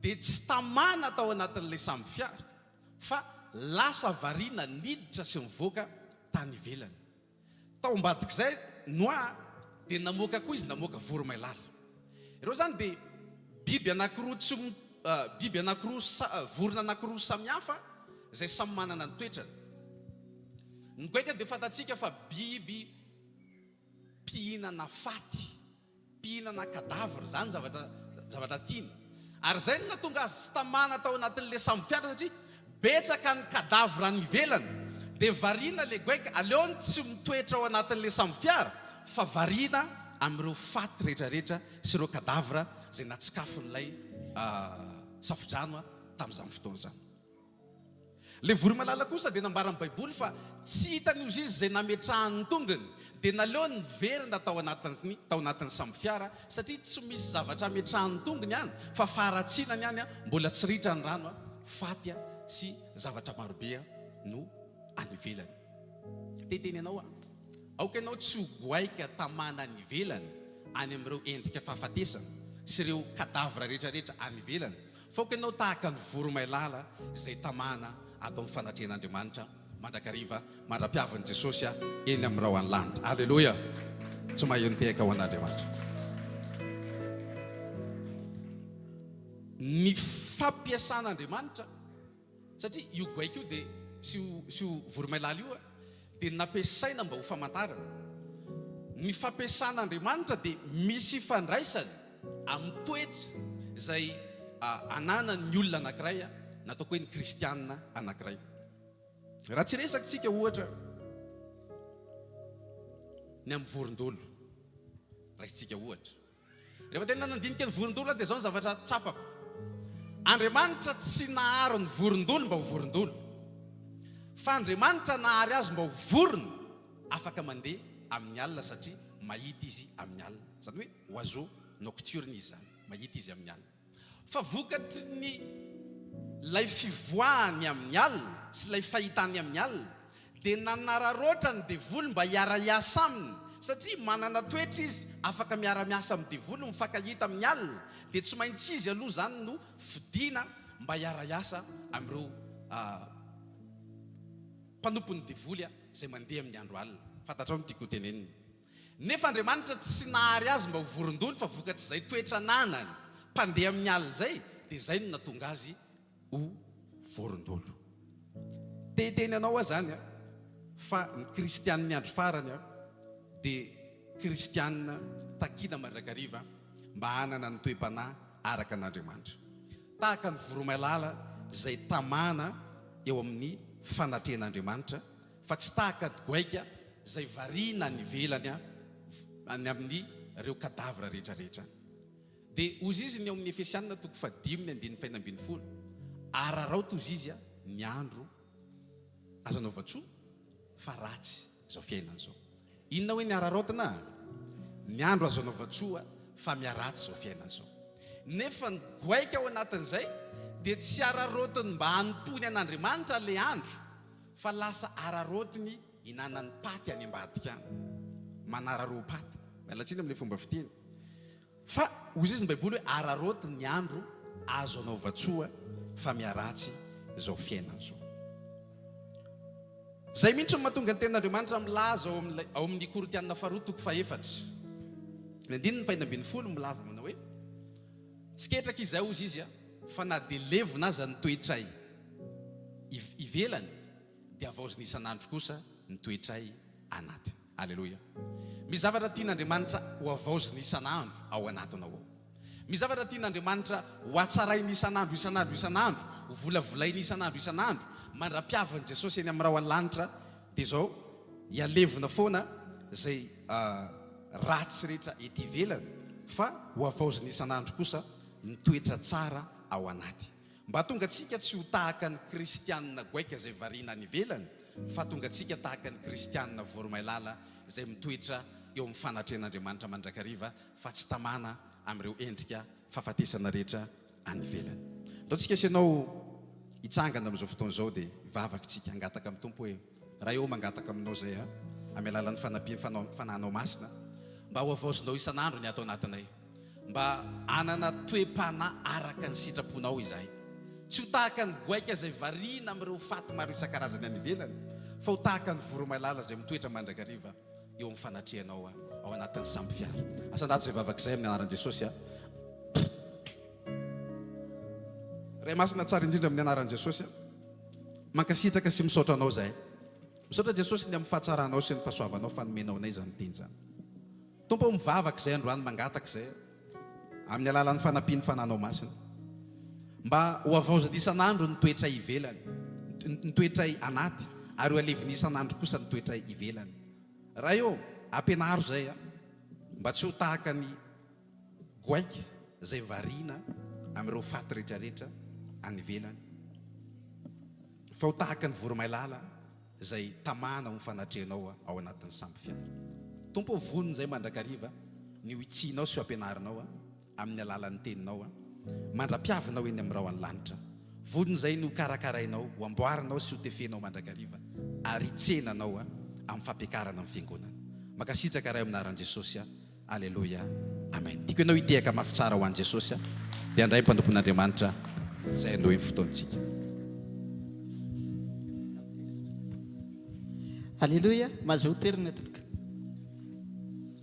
dia tsy tamana tao anatin'ilay sambo fiara, fa lasa variana niditra sy nivoaka tany ivelany. Tao ambadik'izay, Noa dia namoaka koa izy, namoaka voromailala. Ireo izany dia biby anankiroa tsy biby anankiroa vorona anankiroa samihafa izay samy manana ny toetrany. Ny goaika dia fantatsika fa biby mpihinana faty. Mpihinana cadavre, izany zavatra zavatra tiany. Ary izay no nahatonga azy tsy tamana tao anatin'ilay sambo-fiara satria betsaka ny cadavre any ivelany. Dia variana ilay goaika, aleony tsy mitoetra ao anatin'ilay sambo-fiara fa variana amin'ireo faty rehetrarehetra sy ireo cadavre izay natsikafon'ilay safodrano tamin'izany fotoana izany. Ilay voromailala kosa dia nambaran'ny Baiboly fa tsy hitan'i Ozizy izay nametrahany ny tongony, dia naleony niverina tao anatin'ny tao anatin'ny sambofiara satria tsy misy zavatra ametrahany ny tongony any fa faharatsiana ny any, mbola tsy ritra ny rano, faty sy zavatra marobe no any ivelany. Te hiteny anao aho, aoka ianao tsy ho goaika tamana any ivelany any amin'ireo endrika fahafatesana sy ireo cadavre rehetrarehetra any ivelany Faoka ianao tahaka ny voromailala izay tamana ato amin'ny fanatrehan'Andriamanitra mandrakariva mandra-piavin'i Jesosy eny amin'ny rahon'ny lanitra. Aleloia! Tsy maheno tehaka ho an'Andriamanitra. Ny fampiasan'Andriamanitra, satria io goaika io dia sy io sy io voromailala io dia nampiasaina mba ho famantarana. Ny fampiasan'Andriamanitra dia misy ifandraisany amin'ny toetra izay ananan'ny olona anankiray, na ataoko hoe ny kristiana anankiray. Raha tsy resaka isika ohatra ny amin'ny vorondolo, raisintsika ohatra. Rehefa tena nandinika ny vorondolo aho dia izao ny zavatra tsapako. Andriamanitra tsy nahary ny vorondolo mba ho vorondolo. Fa Andriamanitra nahary azy mba ho vorona afaka mandeha amin'ny alina satria mahita izy amin'ny alina. Izany hoe oiseau nocturne izy izany, mahita izy amin'ny alina. Fa vokatry ny ilay fivoahany amin'ny alina sy ilay fahitany amin'ny alina dia nanararaotra ny devoly mba hiara-hiasa aminy satria manana toetra izy afaka miara-miasa amin'ny devoly mifankahita amin'ny alina dia tsy maintsy izy aloha izany no fidiana mba hiara-hiasa amin'ireo mpanompon'ny devoly izay mandeha amin'ny andro alina. Fantatrao ny tiako hotenenina. Nefa Andriamanitra tsy nahary azy mba ho vorondolo fa vokatr'izay toetra ananany, mpandeha amin'ny alina izay, dia izay no nahatonga azy ho vorondolo. Te hiteny anao aho izany fa ny kristianin'ny andro farany dia kristianina takiana mandrakariva mba hanana ny toe-panahy araka an'Andriamanitra. Tahaka ny voromailala izay tamana eo amin'ny fanatrehan'Andriamanitra, fa tsy tahaka ny goaika izay variana any ivelany any amin'ny ireo cadavre rehetra rehetra any. Dia hozy izy ny ao amin'ny Efesianina toko fahadimy ny andininy fahenina 15, araraoty hozy izy ny andro azo anaovan-tsoa fa ratsy izao fiainana izao. Inona hoe ny araraotina? Ny andro azo anaovan-tsoa fa miharatsy izao fiainana izao. Nefa ny goaika ao anatin'izay dia tsy araraotiny mba hanompoany an'Andriamanitra ilay andro Fa lasa araraotiny hinanany paty any ambadika any. Manararaom-paty. Miala tsiny amin'ilay fomba fiteny. Fa hoy izy ny Baiboly hoe araraoty ny andro azo anaovan-tsoa fa miharatsy izao fiainana izao. Izay mihitsy no mahatonga ny tenin'Andriamanitra milaza ao amin'ilay ao amin'ny Korintianina faharoa toko fahefatra. Ny andininy fahenina 16 milaza manao hoe tsy ketraka izay hozy izy fa na dia levona aza ny toetray ivelany dia havaozina isan'andro kosa ny toetray anatiny. Aleloia. Misy zavatra tian'Andriamanitra ho havaozina isan'andro ao anatinao ao. Misy zavatra tian'Andriamanitra ho hatsaraina isan'andro isan'andro isan'andro, ho volavolaina isan'andro isan'andro, mandra-piavin'i Jesosy eny amin'ny rahon'ny lanitra, dia izao, hialevina foana izay ratsy rehetra ety ivelany, fa ho havaozina isan'andro kosa ny toetra tsara ao anaty. Mba hahatonga antsika tsy ho tahaka ny kristianina goaika izay variana any ivelany, fa hahatonga antsika tahaka ny kristianina voromailala izay mitoetra eo amin'ny fanatrehan'Andriamanitra mandrakariva fa tsy tamana amin'ireo endrika fahafatesana rehetra any ivelany. Ndao tsika sy ianao hitsangana amin'izao fotoana izao dia hivavaka isika hangataka amin'ny Tompo hoe, Ray ô mangataka aminao izay aho, amin'ny alalan'ny fanampian'ny Fanahinao Masina, mba hohavaozinao isan'andro ny ato anatinay, mba hanana toe-panahy araka ny sitraponao izahay. Tsy ho tahaka ny goaika izay variana amin'ireo faty maro isan-karazany any ivelany, fa ho tahaka ny voromailala izay mitoetra mandrakariva eo amin'ny fanatrehanao ao anatin'ny sambo fiara. Asandrato izay vavaka izay amin'ny anaran'i Jesosy. Ray Masina tsara indrindra amin'ny anaran'i Jesosy. Mankasitraka sy misaotra anao izahay. Misaotra Jesosy ny amin'ny fahatsaranao sy ny fahasoavanao fa nomenao anay izany teny izany. Tompo ô mivavaka izay androany mangataka izay amin'ny alalan'ny fanampian'ny Fananao Masina mba ho havaozina isan'andro ny toetray ivelany, ny toetray anaty ary ho alevina isan'andro kosa ny toetray ivelany. Ray ô, ampianaro izay mba tsy ho tahaka ny goaika izay variana amin'ireo faty rehetrarehetra any ivelany fa ho tahaka ny voromailala izay tamana ho fanatrehanao ao anatin'ny sambo fiara. Tompo ô, vonona izay mandrakariva ny ho hitsianao sy ho ampianarinao amin'ny alalan'ny teninao mandra-piavinao eny amin'ny rahon'ny lanitra. Vonona izay ny ho karakarainao, ho amboarinao sy ho tefenao mandrakariva ary hitsenanao amin'ny fampiakarana ny fiangonana. Mankasitraka Ray amin'ny anaran'i Jesosy. Aleloia Amen Tiako ianao hitehaka mafy tsara ho an'i Jesosy dia handray ny mpanompon'Andriamanitra izay handohy ny fotoantsika.
Aleloia Mazoa toerana tompoko.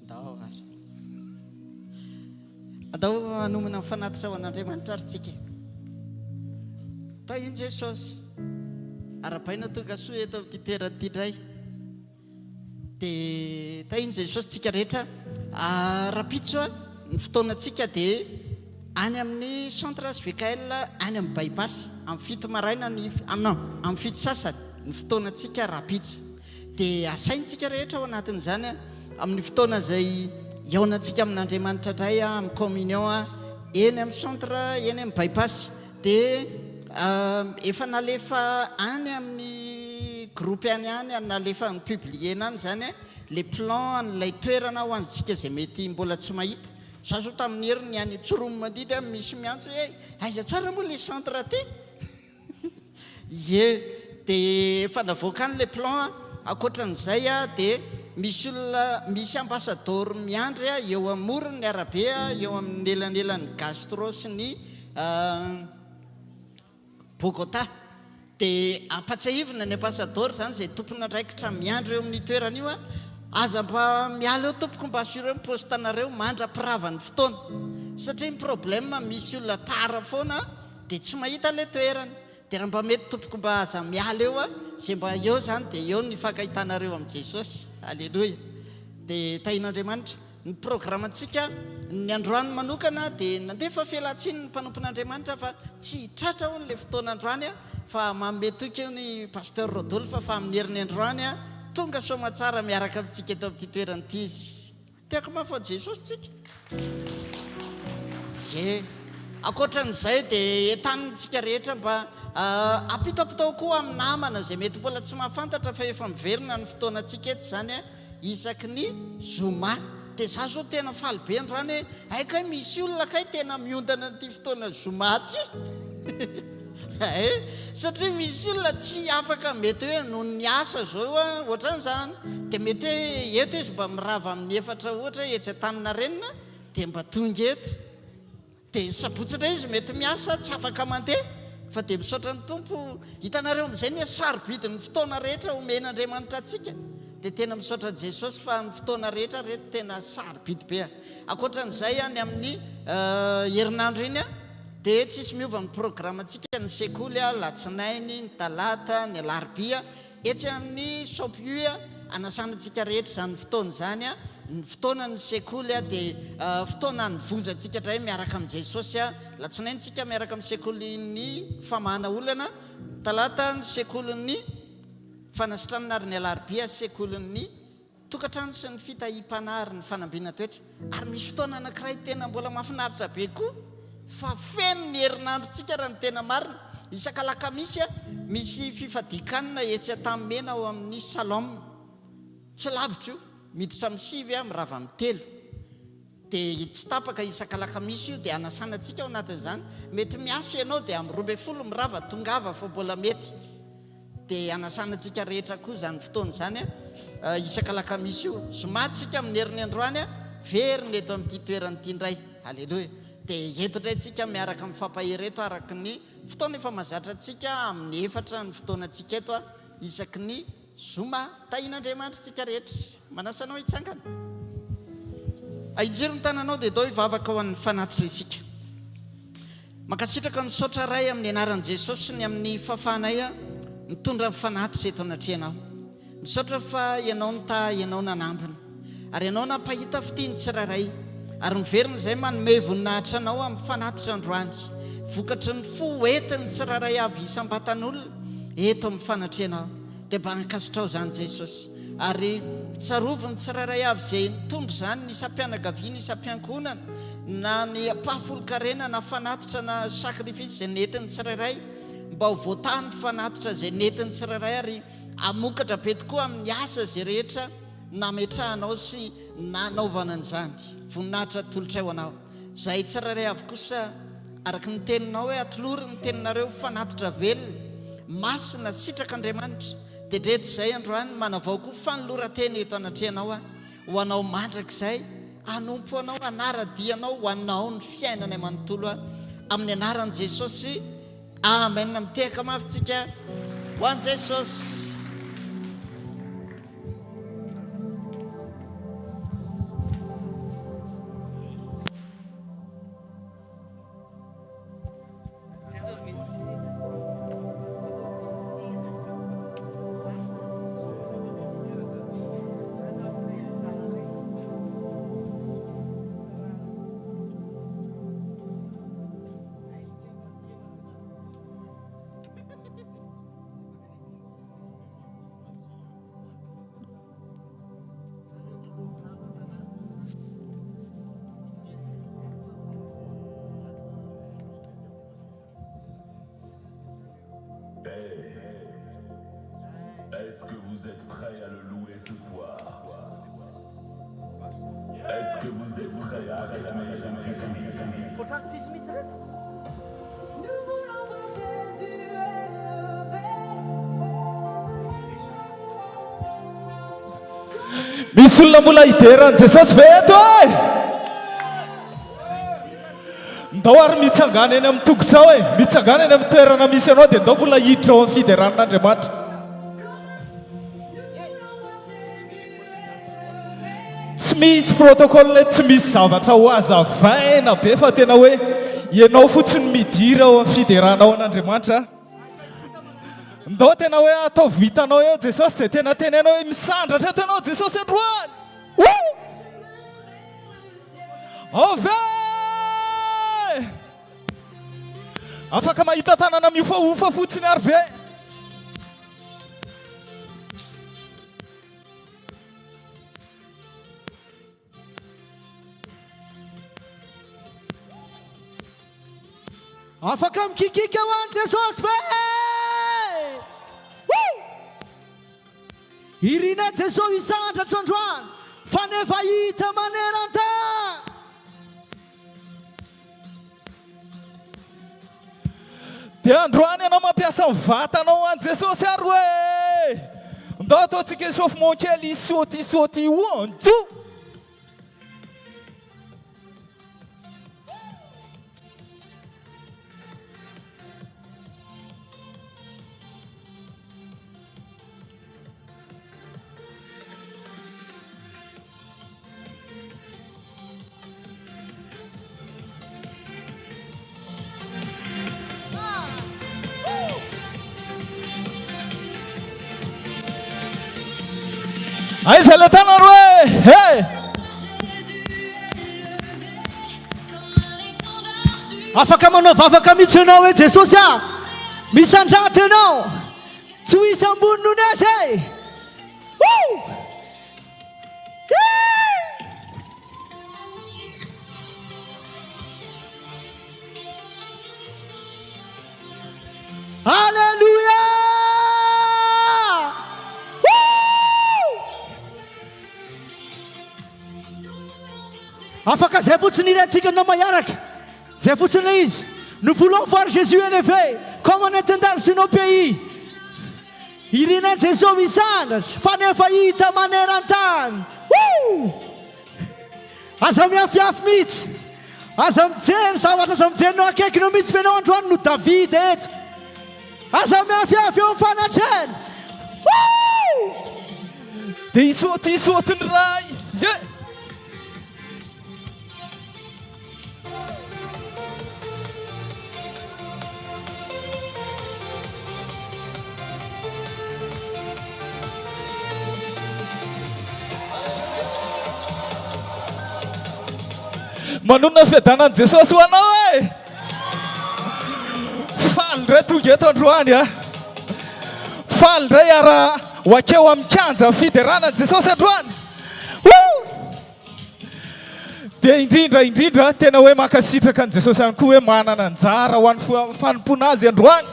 Andao ary. Andao hanomana ny fanatitra ho an'Andriamanitra ary tsika. Tahin'i Jesosy. Arabaina tonga soa eto amin'ity toerana ity indray. Dia tahin'i Jesosy tsika rehetra. Rahampitso ny fotoanantsika dia any amin'ny centre SVKL any amin'ny bypass amin'ny fito maraina ny non amin'ny fito sasany ny fotoanantsika rahampitso. Dia asaintsika rehetra ao anatin'izany amin'ny fotoana izay hihaonantsika amin'Andriamanitra indray amin'ny communion eny amin'ny centre eny amin'ny bypass. Dia efa nalefa any amin'ny groupe any any ary nalefa ni-publier-na any izany le plan an'ilay toerana ho antsika izay mety mbola tsy mahita. Za zao tamin'ny heriny any Tsiroanomandidy aho misy miantso hoe aiza tsara moa le centre aty? Ie, dia efa navoaka any le plan an. Ankoatran'izay dia misy olona, misy ambasadaoro miandry eo amoron'ny arabe eo amin'ny elanelan'ny gastro sy ny Bogota. Dia ampatsiahivina ny ambasadaoro izany izay tompon'andraikitra miandry eo amin'io toerana io, aza mba miala eo tompoko mba assureo ny poste nareo mandra-piravan'ny fotoana. Satria ny problème misy olona tara foana dia tsy mahita ilay toerana. Dia raha mba mety tompoko mba aza miala eo a, izay mba eo izany dia eo ny hifankahitanareo amin'i Jesosy. Aleloia. Dia tahian'Andriamanitra. Ny programantsika ny androany manokana dia nandefa fialantsiny ny mpanompon'Andriamanitra fa tsy tratra hono ilay fotoana androany a, fa manome toky ny Pasteur Rodolphe fa amin'ny heriny androany a, tonga soamatsara miaraka amintsika eto amin'ity toerana ity izy. Tiako mafy an'i Jesosy tsika. Ie. Ankoatran'izay dia entanintsika rehetra mba ampitampitao koa amin'ny namana izay mety mbola tsy mahafantatra fa efa miverina ny fotoanantsika eto izany isaky ny zoma. Dia za zao tena faly be androany hoe hay kay misy olona kay tena miondana an'ity fotoana zoma ity. Hay, satria misy olona tsy afaka mety hoe noho ny asa zao ohatran'izany dia mety hoe eto izy mba mirava amin'ny efatra ohatra hoe etsy Antaninarenina dia mba tonga eto. Dia ny sabotsy indray izy mety miasa tsy afaka mandeha fa dia misaotra ny Tompo. Hitanareo amin'izay ny hasarobidin'ny fotoana rehetra omen'Andriamanitra antsika. Dia tena misaotra an'i Jesosy fa ny fotoana rehetra ry reto tena sarobidy be a. Ankoatran'izay any amin'ny herinandro iny dia tsisy miova ny programantsika ny sekoly alatsinainy, ny talata, ny alarobia. Etsy amin'ny SOPU anasana antsika rehetra izany fotoana izany, ny fotoanan'ny sekoly dia fotoana hanovozantsika indray miaraka amin'i Jesosy. Alatsinainy isika miaraka amin'ny sekolin'ny famahana olana, talata ny sekolin'ny fanasitranana ary ny alarobia sekolin'ny Tokantrano sy ny fitahiam-panahy ary ny fanambinan-toetra. Ary misy fotoana anankiray tena mbola mahafinaritra be koa fa feno ny herinandrontsika raha ny tena marina. Isak'alakamisy misy fifadian-kanina etsy Antanimena ao amin'ny Salom. Tsy lavitra io, miditra amin'ny sivy mirava amin'ny telo. Dia tsy tapaka isak'alakamisy io dia hanasana antsika ao anatin'izany. Mety miasa ianao dia amin'ny 12 mirava tongava fa mbola mety. Dia hanasana antsika rehetra koa izany fotoana izany isak'alakamisy io. Zoma tsika amin'ny herin'ny androany verina eto amin'ity toerana ity indray. Aleloia. Dia eto indray tsika miaraka mifampahery eto araka ny fotoana efa mahazatra antsika amin'ny efatra ny fotoanantsika eto isaky ny Zoma, tahin'Andriamanitra isika rehetra. Manasa anao hitsangana. Ahinjiro ny tananao dia dao hivavaka ho an'ny fanatitra isika. Mankasitraka misaotra Ray amin'ny anaran'i Jesosy ny amin'ny fahafahanay mitondra ny fanatitra eto anatrehanao. Misaotra fa Ianao nitaha, Ianao nanambina. Ary Ianao nampahita fitia ny tsirairay. Ary miverina izay manome voninahitra Anao amin'ny fanatitra androany. Vokatry ny fo hoentin'ny tsirairay avy isam-batan'olona eto amin'ny fanatrehanao. Dia mba ankasitrao izany Jesosy. Ary tsarovy ny tsirairay avy izay nitondra izany, ny isam-pianakaviana, isam-piankohonana, na ny ampahafolon-karena, na fanatitra, na sacrifice izay nentin'ny tsirairay, mba ho voatahy ny fanatitra izay nentin'ny tsirairay ary Hamokatra be tokoa amin'ny asa izay rehetra nametrahanao sy nanaovana an'izany. Voninahitra atolotray ho Anao. Izahay tsirairay avy kosa, araka ny Teninao hoe, Atolory ny teninareo ho fanatitra velona, masina, sitrak'Andriamanitra. Dia ndreto izay androany, manavao koa fanoloran-tena eto anatrehanao aho, ho Anao mandrakizay, hanompo Anao, hanara-dia Anao, ho Anao ny fiainanay manontolo aho. Amin'ny anaran'i Jesosy. Amen mitehaka mafy tsika ho an'i Jesosy.
Est-ce que vous êtes prêts à le louer ce soir Est-ce que vous êtes prêts à acclamer Jésus-Christ
Misy olona mbola hidera an'i Jesosy ve eto e? Ndao ary mitsangana eny amin'ny tongotrao e, mitsangana eny amin'ny toerana misy anao dia ndao mbola hiditra ao amin'ny fideran'Andriamanitra. Tsy misy protocole, tsy misy zavatra ho hazavaina be fa tena hoe ianao fotsiny midira ao amin'ny fideranao an'Andriamanitra. Ndao tena hoe ataovy hitanao eo Jesosy dia tena teneno hoe misandratra eto ianao Jesosy androany. Woo! Ao ve? Afaka mahita tanana mihofahofa fotsiny ary ve?
Afaka mikikika ho an'i Jesosy ve? Woo! Irinay Jesosy hisandratra androany fa nefa hita maneran-tany.
Dia androany ianao mampiasa ny vatanao ho an'i Jesosy ary hoe, Ndao ataontsika échauffement kely hisaoty hisaoty one, two. Aiza ilay tanana hoe hey!
Afaka manao vavaka mihitsy ianao hoe Jesosy ah, misandratra ianao, tsy ho hisy ambony noho ny azy e! Woo! Alléluia! Woo! Afaka zay fotsiny hiraintsika ndao mba hiaraka. Zay fotsiny le izy. Nous voulons voir Jésus élevé comme un étendard sur nos pays. Irinay Jeso misandratra fa nefa hita maneran-tany. Woo! Aza miafiafy mihitsy. Aza mijery zavatra, aza mijery ny eo akaikinao mihitsy fa ianao androany no Davida eto. Aza miafiafy eo amin'ny fanatrehany. Woo!
Dia hisaoty hisaoty ny Ray. Yeah! Manonona fiadanan'i Jesosy ho anao e! Faly indray tonga eto androany a! Faly indray ara ho akeo amin'ny kianja fiderana an'i Jesosy androany. Woo! Dia indrindra indrindra tena hoe mankasitraka an'i Jesosy ihany koa hoe manana anjara ho an'ny fanompoana azy androany.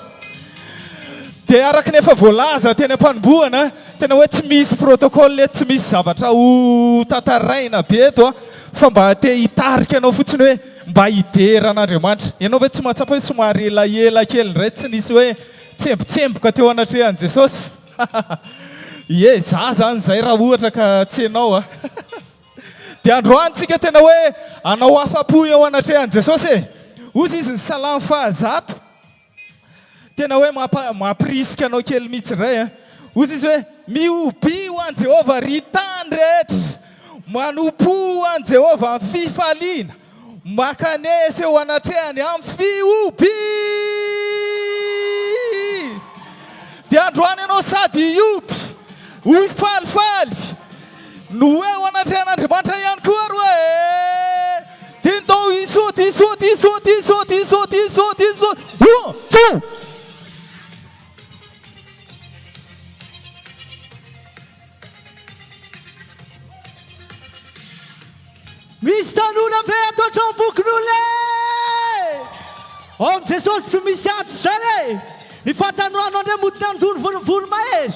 Dia araka ny efa voalaza teny am-panombohana, tena hoe tsy misy protocole eto, tsy misy zavatra ho tantaraina be eto fa mba te hitarika anao fotsiny hoe mba hidera an'Andriamanitra. Ianao ve tsy mahatsapa hoe somary elaela kely indray tsy nisy hoe tsembotsemboka teo anatrehan'i Jesosy? Ie, za zany zay raha ohatra ka tsy enao a. Dia androany tsika tena hoe hanao afa-po eo anatrehan'i Jesosy e. Hozy izy ny salamo fahazato. Tena hoe mampa, mampirisika anao kely mihitsy indray a. Hozy izy hoe mihobia ho an'i Jehovah ry tany rehetra. Manompoa an'i Jehovah amin'ny fifaliana. Mankanesa eo anatrehany amin'ny fihoby. Dia androany ianao sady hihoby, ho falifaly, no ho eo anatrehan'Andriamanitra ihany koa ary hoe, Dia ndao hisaoty, hisaoty, hisaoty, hisaoty, hisaoty, hisaoty, hisaoty, one, two.
Misy tanora ve ato an-tranombokin'olona e? Ao amin'i Jesosy tsy misy ady izany e! Ny fahatanorana indray mody nandoro voromahery.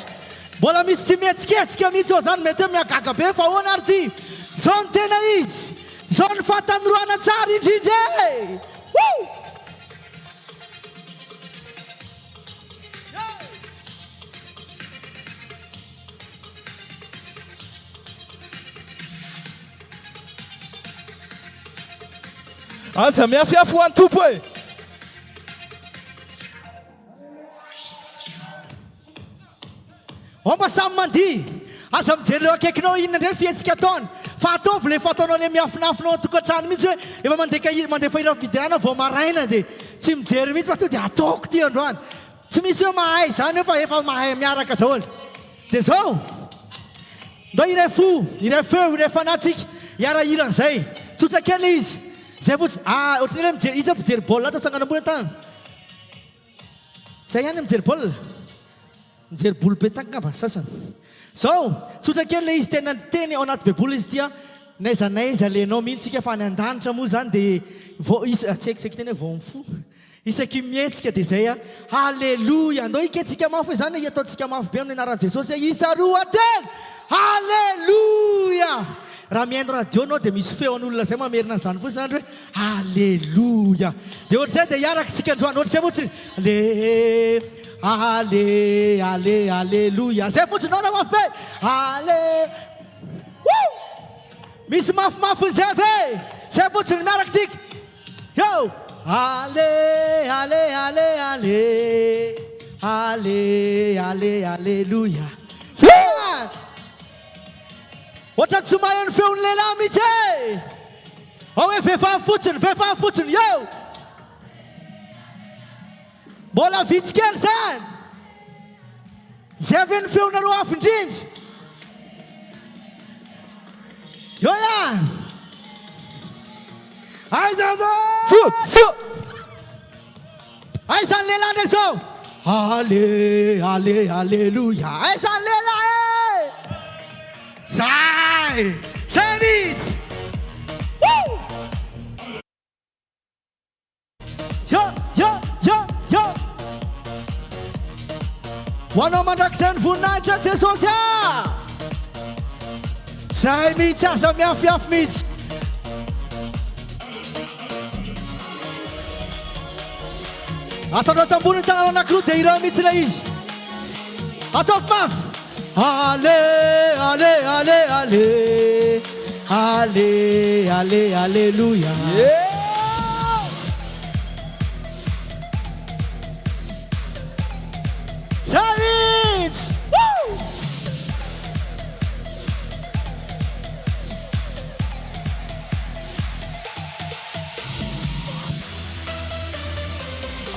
Mbola misy tsy mihetsiketsika mihitsy ao izany, mety hoe mihagaga be fa ahoana ary ity? Izao no tena izy! Izao no fahatanorana tsara indrindra e! Woo!
Aza miafiafy ho an'ny Tompo e!
Ao mba samy mandihy. Aza mijery eo akaikinao inona indray ny fihetsika ataony fa ataovy ilay fataonao ilay miafinafina ao an-tokantrano mihitsy hoe efa mandeka mandefa hira fiderana vao maraina dia tsy mijery mihitsy fa tonga dia ataoko ity androany. Tsy misy hoe mahay izany eo fa efa mahay miaraka daholo. Dia zao, ndao hiray fo, hiray feo, hiray fanahy tsika, hiara-hira an'izay. Tsotra kely ilay izy. Zay fotsiny. Ah, ohatran'ny hoe mijery, iza mpijery baolina ato atsangano ambony ny tanana? Zay ihany mijery baolina? Mijery boule pétanque angamba sasany. Zao, tsotra kely ilay izy, tena teny ao anaty baiboly izy ity an, n'aiza n'aiza alehanao mihitsy tsika fa any an-danitra moa izany dia vao, tsy haiko, tsy haiko hiteny hoe vao mifoha. Isaky mihetsika dia izay a! Haleloia! Andao hiketsika mafy hoe izany e, hataontsika mafy be amin'ny anaran'i Jesosy e! Isa roa telo! Haleloia! Raha mihaino radio ianao dia misy feo an'olona izay mamerina an'izany fotsiny izany hoe Haleloia! Dia ohatr'izay dia hiaraka isika androany, ohatr'izay fotsiny, Ale, ale, ale, aleloia! Izay fotsiny, ndao mafy be! Ale, woo! Misy mafimafy izay ve? Izay fotsiny, miaraka isika! Yo! Ale, ale, ale, ale, ale, ale, aleloia. Zay! Ohatran'ny tsy maheno feon'ny lehilahy mihitsy e! Ao hoe vehivavy fotsiny, vehivavy fotsiny, yo! Mbola vitsy kely izany. Zay ve ny feonareo avo indrindra? Eo ihany. Aiza zao? Aiza ny lehilahy ndray zao? Ale, ale, aleloia. Aiza ny lehilahy e? Zay! Zay mihitsy! Woo! Yo, yo, yo, yo. Ho anao mandrakizay ny voninahitra Jesosy ah! Zay mihitsy aza miafiafy mihitsy. Asandrato ambony ny tananao anankiroa dia ireo mihitsy ilay izy. Ataovy mafy. Ale, ale, ale, ale. Ale, ale, aleloia. Zay mihitsy! Woo!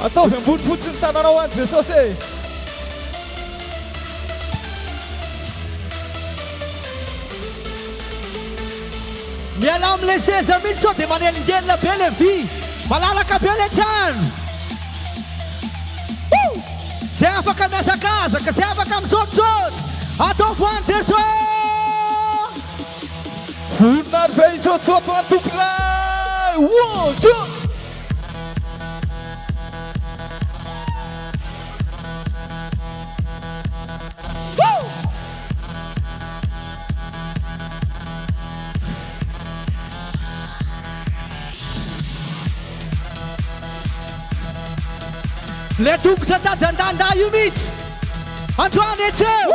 Ataovy ambony fotsiny ny tananao ho an'i Jesosy e!
Mialà amin'ilay seza mihitsy sao dia manelingelina be ilay vy. Malalaka be ilay trano. Woo! Izay afaka mihazakazaka, izay afaka misaotisaoty, ataovy ho an'i Jesosy!
Vonona ary ve hisaotisaoty ho an'ny Tomponay? One, two!
Woo! Le tongotra tady andanda io mihitsy androany etsy eo.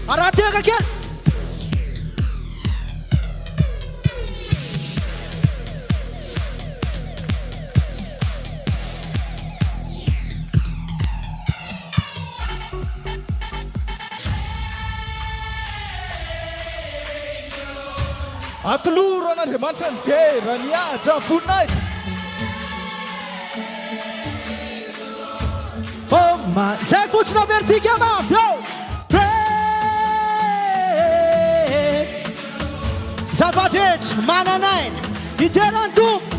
Araha tehaka kely.
Atoloro an'Andriamanitra ny dera, ny haja, ny voninahitra.
Oh my, zay fotsiny averintsika mafy oh! Pray. Zava-drehetra manan'aina hidera ny Tompo.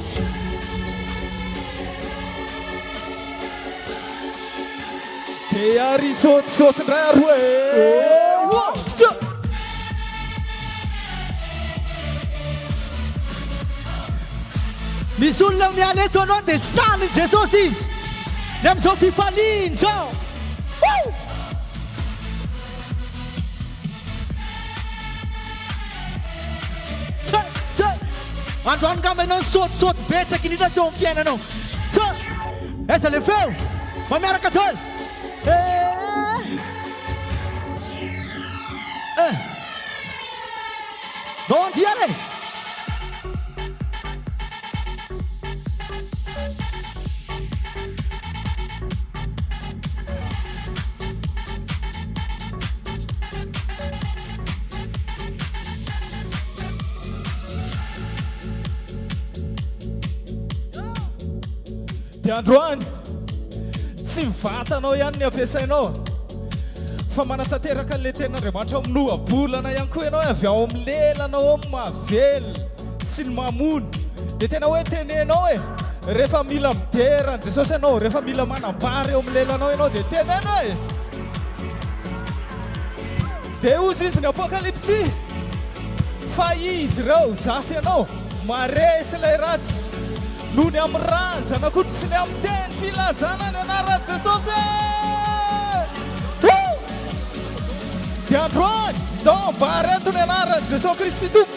Dia ary saotisaoty indray ary hoe one, two.
Misy olona miala eto androany dia sitraniny Jesosy izy. Ny amin'izao fifaliany izao. Woo! Tsa, tsa. Androany ngamba ianao nisaotisaoty betsaka indrindra teo amin'ny fiainanao. Tsa. Aiza le feo? Mba miaraka daholo. Eh. Eh. Ndao andihy ary e.
Dia androany, tsy ny vatanao ihany ny ampiasainao, fa manatanteraka an'ilay tenin'Andriamanitra ao amin'ny ohabolana ihany koa ianao, avy ao amin'ny lelanao ao ny mahavelona sy ny mamono. Dia tena hoe tenenao e, rehefa mila midera an'i Jesosy ianao, rehefa mila manambara eo amin'ny lelanao ianao, dia teneno e. Dia hozy izy ny Apokalypsy, fa izy ireo, izaho sy ianao, maresy ilay ratsy. Noho ny amin'ny rà ny Zanak'ondry sy ny amin'ny teny filazana ny anaran'i Jesosy e! Woo! Dia androany, ndao ambara eto ny anaran'i Jesosy Kristy Tompo.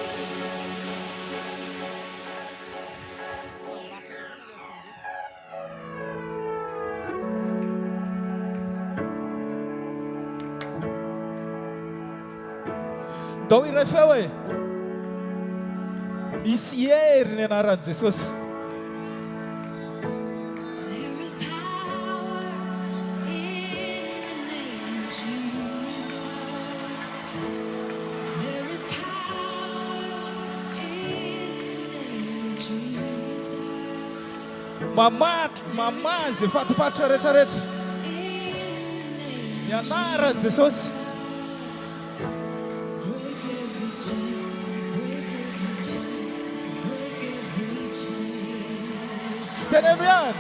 Ndao hiray feo e! Misy hery ny anaran'i Jesosy. Mamatry, mamaha izay fatopatotra rehetra rehetra. Ny anaran'i Jesosy. Teneno ihany.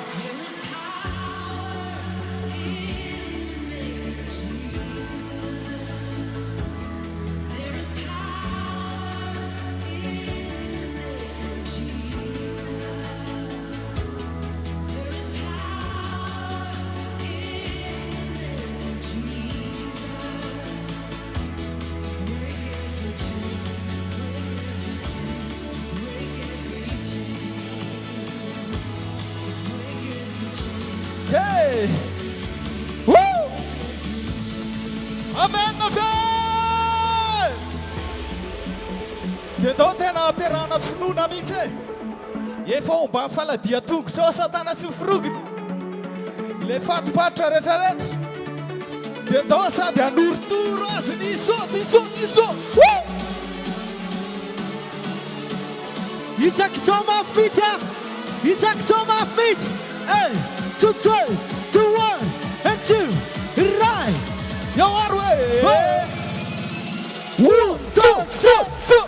Amen ve? Dia ndao tena ampiarahana finoana mihitsy e! Efa ao ambany faladian-tongotra ao Satana sy ny forongony. Ilay fatipatitra rehetrarehetra. Dia ndao sady hanorotoro azy ny saoty, saoty, saoty. Woo!
Hitsakitsao mafy mihitsy ah! Hitsakitsao mafy mihitsy! Eh! Two, two, two, one, and two, iray!
Eo ary hoe!
Eh!
One, two, three, four!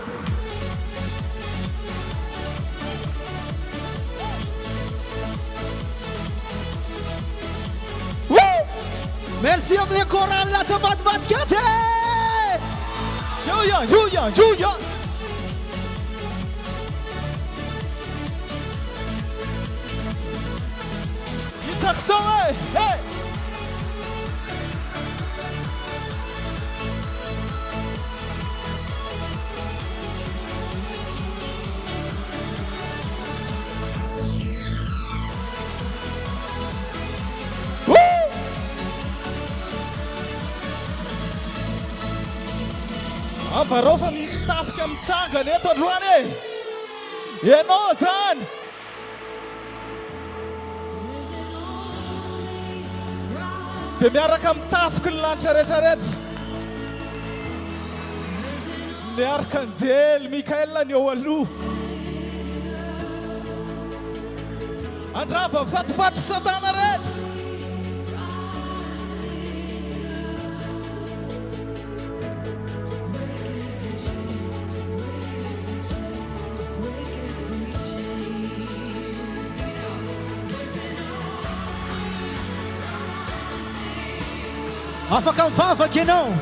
Woo! Merci amle chorale atsy ambadimbadika atsy e!
Io ya, io ya, io ya! Hitako sao e! Hey! Ambarao fa misy tafika mitsangana eto androany e! Ianao zany! Dia miaraka amin'ny tafiky ny lanitra rehetra rehetra. Ny arkanjely Mikael ny eo aloha. Handrava ny fatipatry Satana rehetra.
Afaka mivavaka ianao.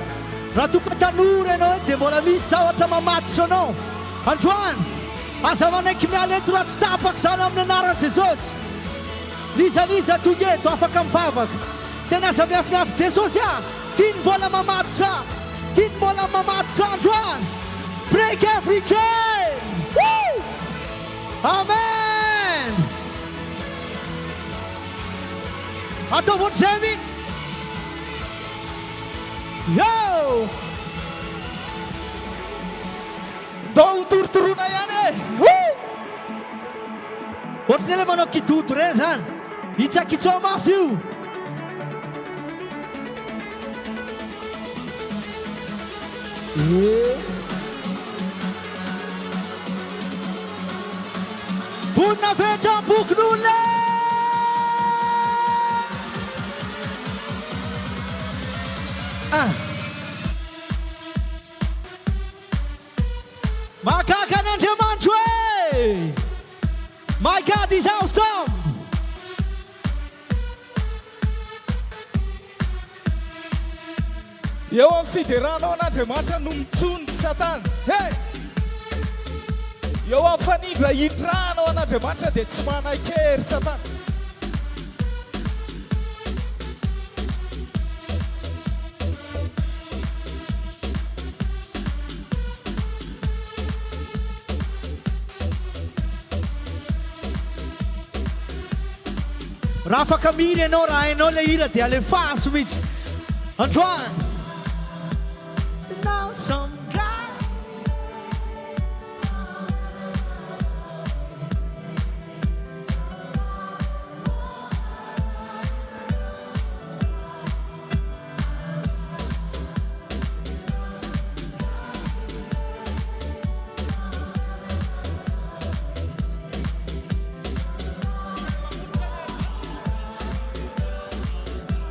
Raha toa ka tanora ianao dia mbola misy zavatra mamatotra anao androany. Aza manaiky miala eto raha tsy tapaka izany amin'ny anaran'i Jesosy. N'iza n'iza tonga eto afaka mivavaka. Tena aza miafiafy Jesosy ah! Tiany mbola mamatotra Tiany mbola mamatotra androany Break every chain Woo! Amen! Ataovy ohatr'izay mihitsy. Yo!
Ndao ho torotoroina ihany e! Woo!
Ohatran'ny ilay manao kidodo ireny izany. Hitsakitsao mafy io. Eh. Vonona ve hatramin'ny-bokin'olona e? Ah. Mahagaga ny Andriamanitro e! My God is awesome!
Eo amin'ny fideranao an'Andriamanitra no mitsonika i Satana. Hey! Eo amin'ny fanindrahindranao an'Andriamanitra dia tsy manan-kery Satana.
Raha afaka mihira ianao, raha hainao ilay hira dia alefaso mihitsy androany.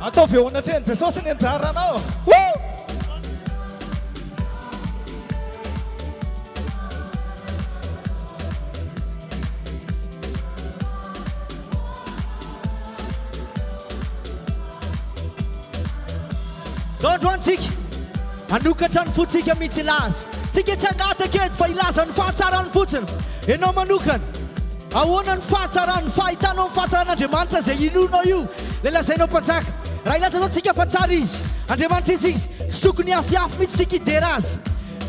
Ataovy eo anatrehan'i Jesosy ny anjaranao. Woo!
Andro antsika hanokatra ny fontsika mihitsy hilaza. Tsika tsy hangataka eto fa hilaza ny fahatsarany fotsiny. Ianao manokana, ahoana ny fahatsarany, fahitanao ny fahatsaran'Andriamanitra izay inoanao io, ilay lazainao mpanjaka. Raha hilaza zao tsika fa tsara Izy, Andriamanitra Izy Izy, tsy tokony hiafiafy mihitsy tsika hidera Azy.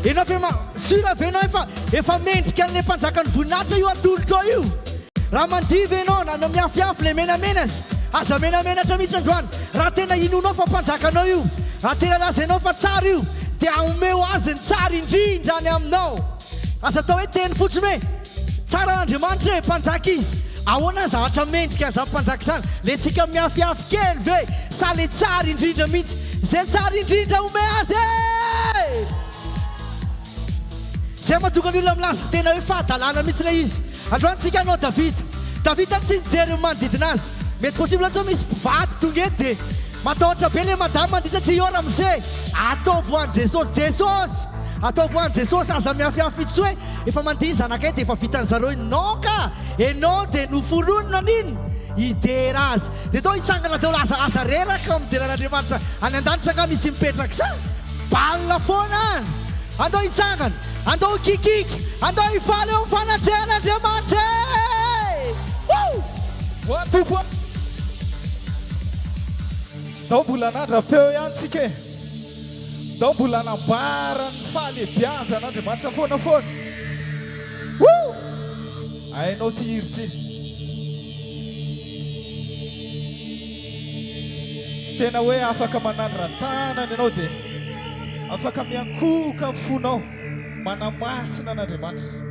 Ianao ve ma, sûr ve ianao efa efa mendrika an'ilay mpanjakan'ny voninahitra io atolotrao io? Raha mandihy ve ianao na miafiafy ilay menamenatra? Aza menamenatra mihitsy androany raha tena inoanao fa mpanjakanao io. Raha tena lazainao fa tsara io dia omeo azy ny tsara indrindra any aminao. Aza atao hoe teny fotsiny hoe tsara Andriamanitra e, mpanjaka izy. Ahoana ny zavatra mendrika an'izany mpanjaka izany? Le tsika miafiafy kely ve sa le tsara indrindra mihitsy? Izay tsara indrindra omeo azy e! Izay mahatonga ny olona milaza tena hoe fahadalana mihitsy ilay izy. Androany tsika hanao Davida. Davida tsy nijery ny manodidina azy. Mety possible zao misy mpivady tonga eto dia matahotra be le madame mandihy satria eo ramose. Ataovy ho an'i Jesosy. Jesosy! Ataovy ho an'i Jesosy. Aza miafiafy intsony hoe efa mandihy ny zanakay dia efa vitan'ny zareo iny. Non ka! Enao dia noforonina an'iny hidera azy. Dia atao hitsangana daholo aza aza reraka midera an'Andriamanitra. Any an-danitra angaha misy mipetraka sa? Balina foana any. Andao hitsangana, andao hikikiky, andao hifaly eo amin'ny fanatrehan'Andriamanitra e! Woo!
Oa Tompo a! Ndao mbola hanandra-peo ihany tsika e! Ndao mbola hanambara ny fahalehibiazan'Andriamanitra foana foana! Woo! Hainao ty hira ty. Tena hoe afaka manandra-tanana ianao dia afaka miankohoka amin'ny fonao manamasina an'Andriamanitra.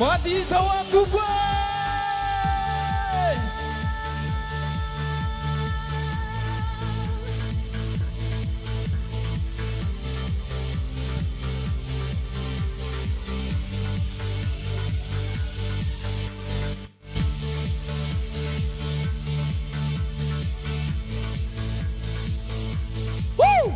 Mandihy izao aho Tompo e!
Woo!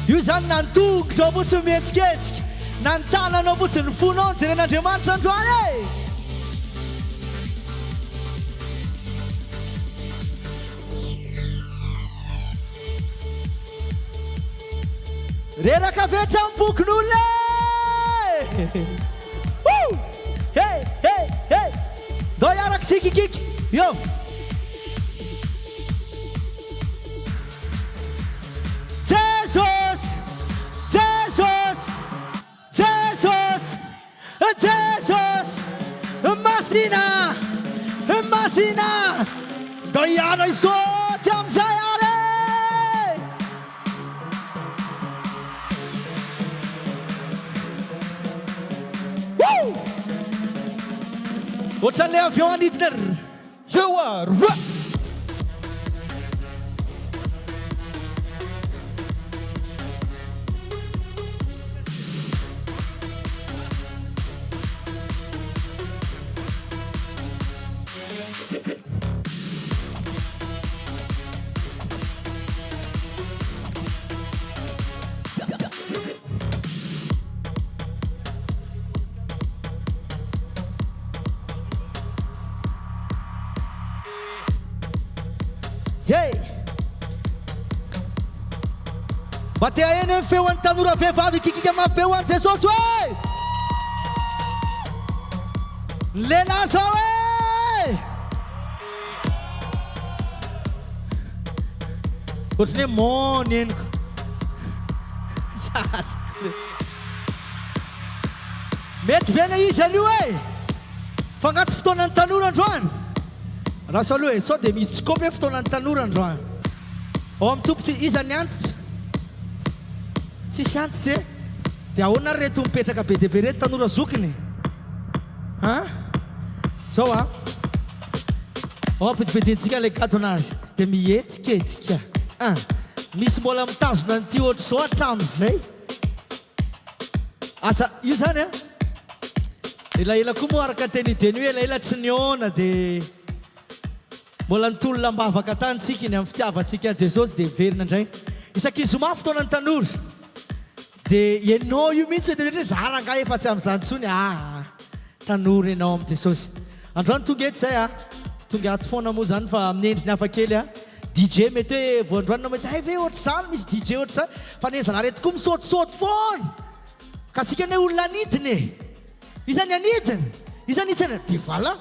Io izany na ny tongotrao fotsiny mihetsiketsika, na ny tananao fotsiny, ny fonao no jeren'Andriamanitra androany e! Reraka avy hatramin'ny-pokonolona e! Woo! Hey, hey, hey! Ndao hiaraka isika hikiky! Yo! Jesosy! Jesosy! Jesosy! Jesosy! Masina! Masina! Ndao hiara hisaoty amin'izay ary e! Woo! Ohatran'ilay avion hanidina.
Eo a roa!
Mba te haheno hoe ny feon'ny tanora vehivavy hikikika mafy be ho an'i Jesosy hoe! Ny lehilahy zao hoe! Ohatran'ny hoe mon ny henoko. Tsy azoko le. Mety ve le izy anio e? Fa nga tsy fotoanan'ny tanora androany? Andraso aloha e, sao dia misy tsy kôpy hoe fotoanan'ny tanora androany. Ao amin'ny Tompo ty, iza ny antitra? Tsisy antitra e? Dia ahoana ary reto mipetraka be dia be reto tanora zokiny e? An? Zao an! Ao ampidipidintsika ilay gadona ary dia mihetsiketsika an! Misy mbola mitazona an'ity ohatr'izao hatramin'izay. Aza, io zany an! Elaela koa moa araka ny tenin'i Deny hoe elaela tsy nihaona dia mbola nitolona am-bavaka tany tsika iny amin'ny fitiavantsika an'i Jesosy dia miverina indray. Isaky ny zoma fotoanan'ny tanora dia ianao io mihitsy mety mieritreritra hoe za rangahy efa tsy amin'izany intsony aa! Tanora ianao amin'i Jesosy. Androany tonga eto izay a! Tonga ato foana moa izany fa amin'ny endriny hafa kely a! DJ mety hoe vao androany ianao mety hay ve ohatr'izany misy DJ ohatr'izany fa ny zalahy reto koa misaotisaoty foana! Ka tsika anie olona anidina e! Iza ny anidina? Iza ny hitsena? Dia voilà!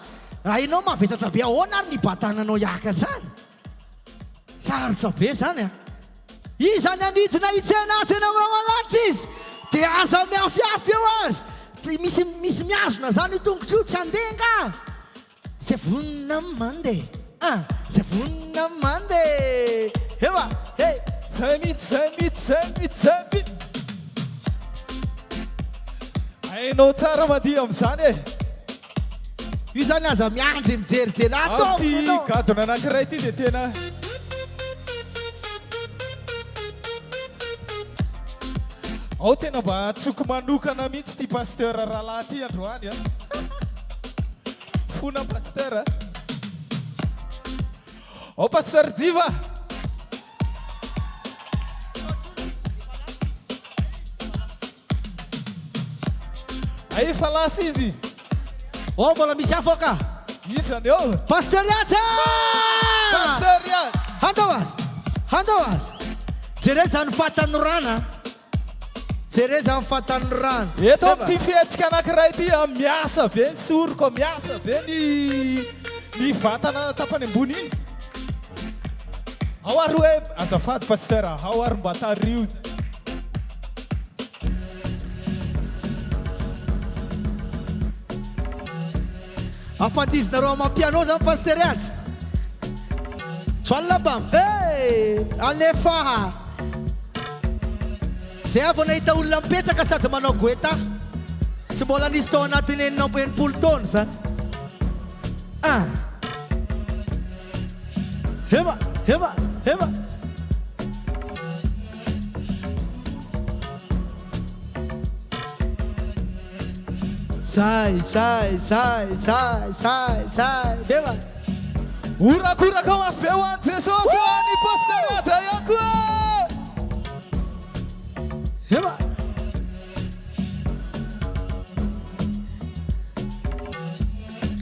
Raha ianao mavesatra be ahoana ary ny hibatananao hiakatra any? Sarotra be izany an! Iza ny anidina hitsena azy eny amin'ny ramalanitra izy? Dia aza miafiafy eo ary! Misy misy mihazona izany io tongotra io tsy handeha angaha? Zay vonona mandeha ah! Zay vonona mandeha Ewa hey!
Zay mihitsy, zay mihitsy, zay mihitsy, zay mihitsy. Hainao tsara mandihy amin'izany e.
Io zany aza miandry mijerijery ataovy
Ary
ianao.
ity gadona anankiray ity dia tena. Ao tena mba antsoiko manokana mihitsy ity pasteur rahalahy ity androany a. Fona pasteur a. Ao pasteur Jiva. Ay efa lasa izy.
Oh mbola misy hafa ao ka.
Iza ny ao?
Pasteur Riaja!
Pasteur Riaja!
Handao ary! Handao ary! Jereo izany fahatanorana a! Jereo izany fahatanorana.
Eto amin'ity fihetsika anankiray ity a, miasa be ny soroko, miasa be ny ny vatana tapany ambony iny. Ao ary hoe, azafady Pasteur, ao ary mba tariho izay.
Ampandizinareo amam-pianao zany Pasteur Atsy. Tsoalabam eh! Alefa! Zay aho vao nahita olona mipetraka sady manao goeta. Tsy mbola nisy tao anatin'ny 66 taona zany. Ah! Heba! Heba! Heba! Zay, zay, zay, zay, zay, zay. Eva.
Horakoraka mafy be ho an'i Jesosy ho an'i Pasteur Haja ihany koa.
Eva.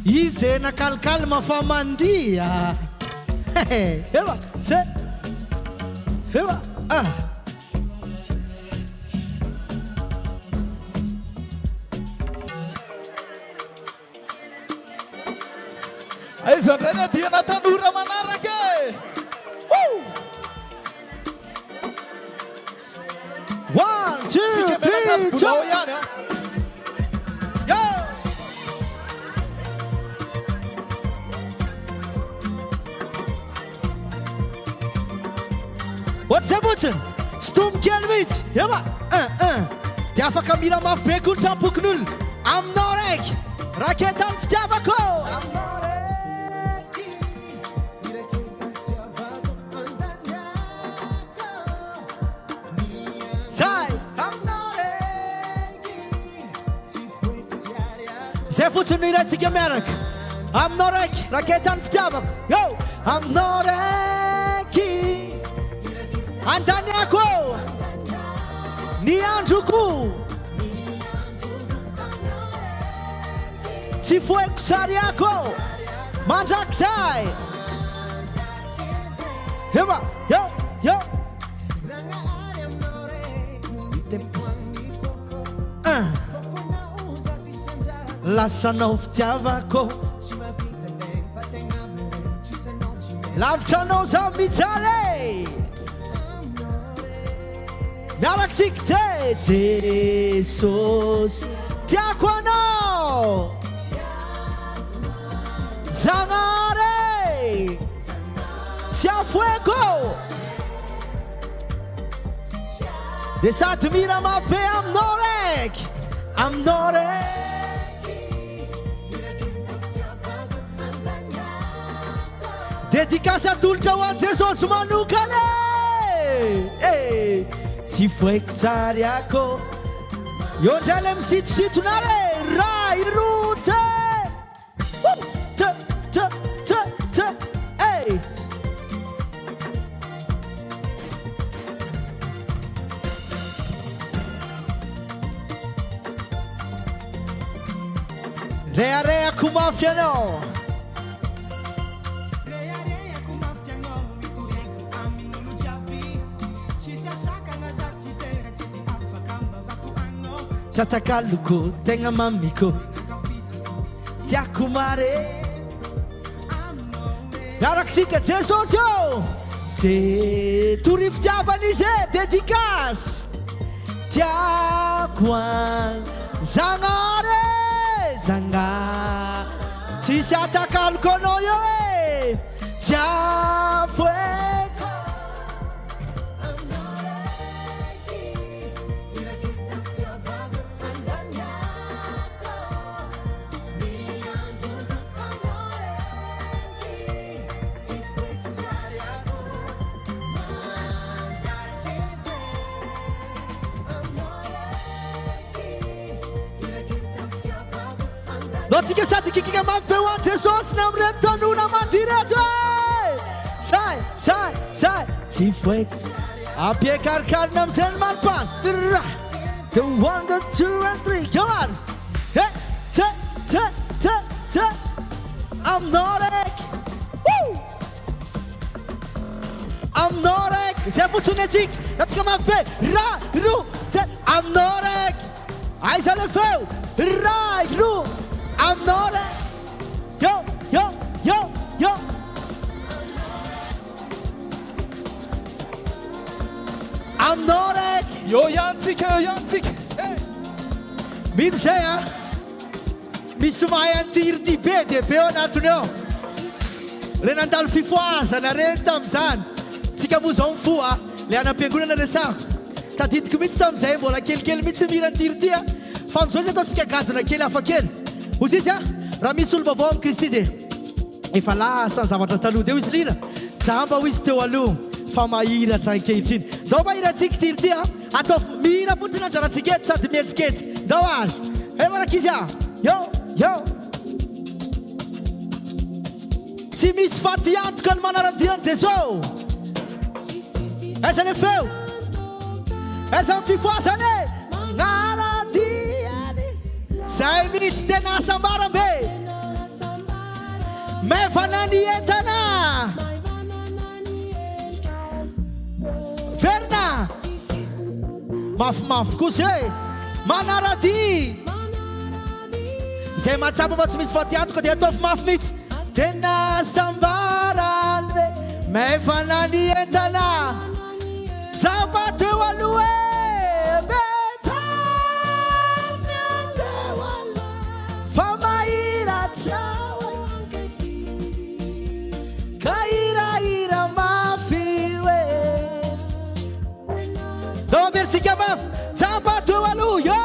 Izy je nakalkalma fa mandiha. Eva, tse. Eva, ah.
Aiza indray ny andiana tanora manaraka e?
One, two,
Tsika mianakavy
three,
mbola ao
two.
ihany a.
Yo! Ohatr'izay fotsiny, sintomy kely mihitsy, ewa, un, un. Dia afaka mihira mafy be koa ny tranom-pokonolona. Aminao raiky, raketan'ny fitiavako. Aminao raiky, iraketan'ny fitiavako, andaniako. Zay! Aminao raiky, tsy foiko tsy ariako. Zay fotsiny no hiraintsika miaraka. Aminao raiky, raketan'ny fitiavako. Yo! Aminao raiky, andaniako ny androko. Tsy foiko tsy ariako mandrakizay. Eva, yo, yo. Lasanao fitiavako. Lavitra anao za mijaly e. Miaraka isika Je Jesosy tiako anao. Zagnahary e. Tsy afoeko. Dia sady mihira mafy be aminao raiky, aminao raiky. Dédicace atolotra ho an'i Jesosy manokana e! Eh! Tsy foiko tsary ako. Eo indray ilay misitositona re! Ray, roa, telo. Woo! T T T T Hey! Reharehako mafy anao. Tsy atakaloko tegna mamiko. Tiako mare. Miaraka isika Jesosy ô! Je tory fitiavana izy e, dédicace. Tiako an Zagnahary e, Zagnahary. Tsisy atakaloko anao eo e, tsy afoeko. Ndao tsika sady hikikika mafy be ho an'i Jesosy ny amin'ireto tanora mandihy ireto e! Zay, zay, zay, tsy foiko. Ampiakarikarina amin'izay ny maripana. The one, the two and three, go on! Hey, tse, tse, tse, tse, aminao raiky. Woo! Aminao raiky. Zay fotsiny antsika. Antsika mafy be. Ray, roa, telo. Aminao raiky. Aiza le feo? Ray, roa. Aminao raiky. Yo, yo, yo, yo. Aminao raiky.
Eo ihany tsika, eo ihany tsika. Hey!
Mino zay a! Misy mahay an'ity hira ity be dia be ao anatiny ao. Le nandalo fifohazana reny tamin'izany. Tsika moa zao mifoha a! Le any am-piangonana resahako. Tadidiko mihitsy tamin'izay mbola kelikely mihitsy mihira an'ity hira ity a! Fa amin'izao izy ataontsika gadona kely hafa kely. Hozy izy a! Raha misy olom-baovao amin'i Kristy dia. Efa lasa ny zavatra taloha. Dia hoy izy Lira, jamba hoy izy teo aloha fa mahiratra ankehitriny. Ndao mba hirantsika ity hira ity a! Ataovy mihira fotsiny anjarantsika eto sady mihetsiketsika. Ndao ary! Hey rankizy a! Yo! Yo! Tsy misy fatiantoka ny manara-dia an'i Jeso! Aiza le feo? Aiza ny fifohazana e? Manara-dia an'i. Zay mihitsy tena hasambaram-be! Maivana ny entana. Verina. Mafimafy kosa e. Manaradia. Izay mahatsapa fa tsy misy fatiantoka dia ataovy mafy mihitsy. Tena hasambarana e. Maivana ny entana. Jamba teo aloha e. Fa mahiratra Ka hirahira mafy hoe. Ndao averintsika mafy. Jamba teo aloha yo.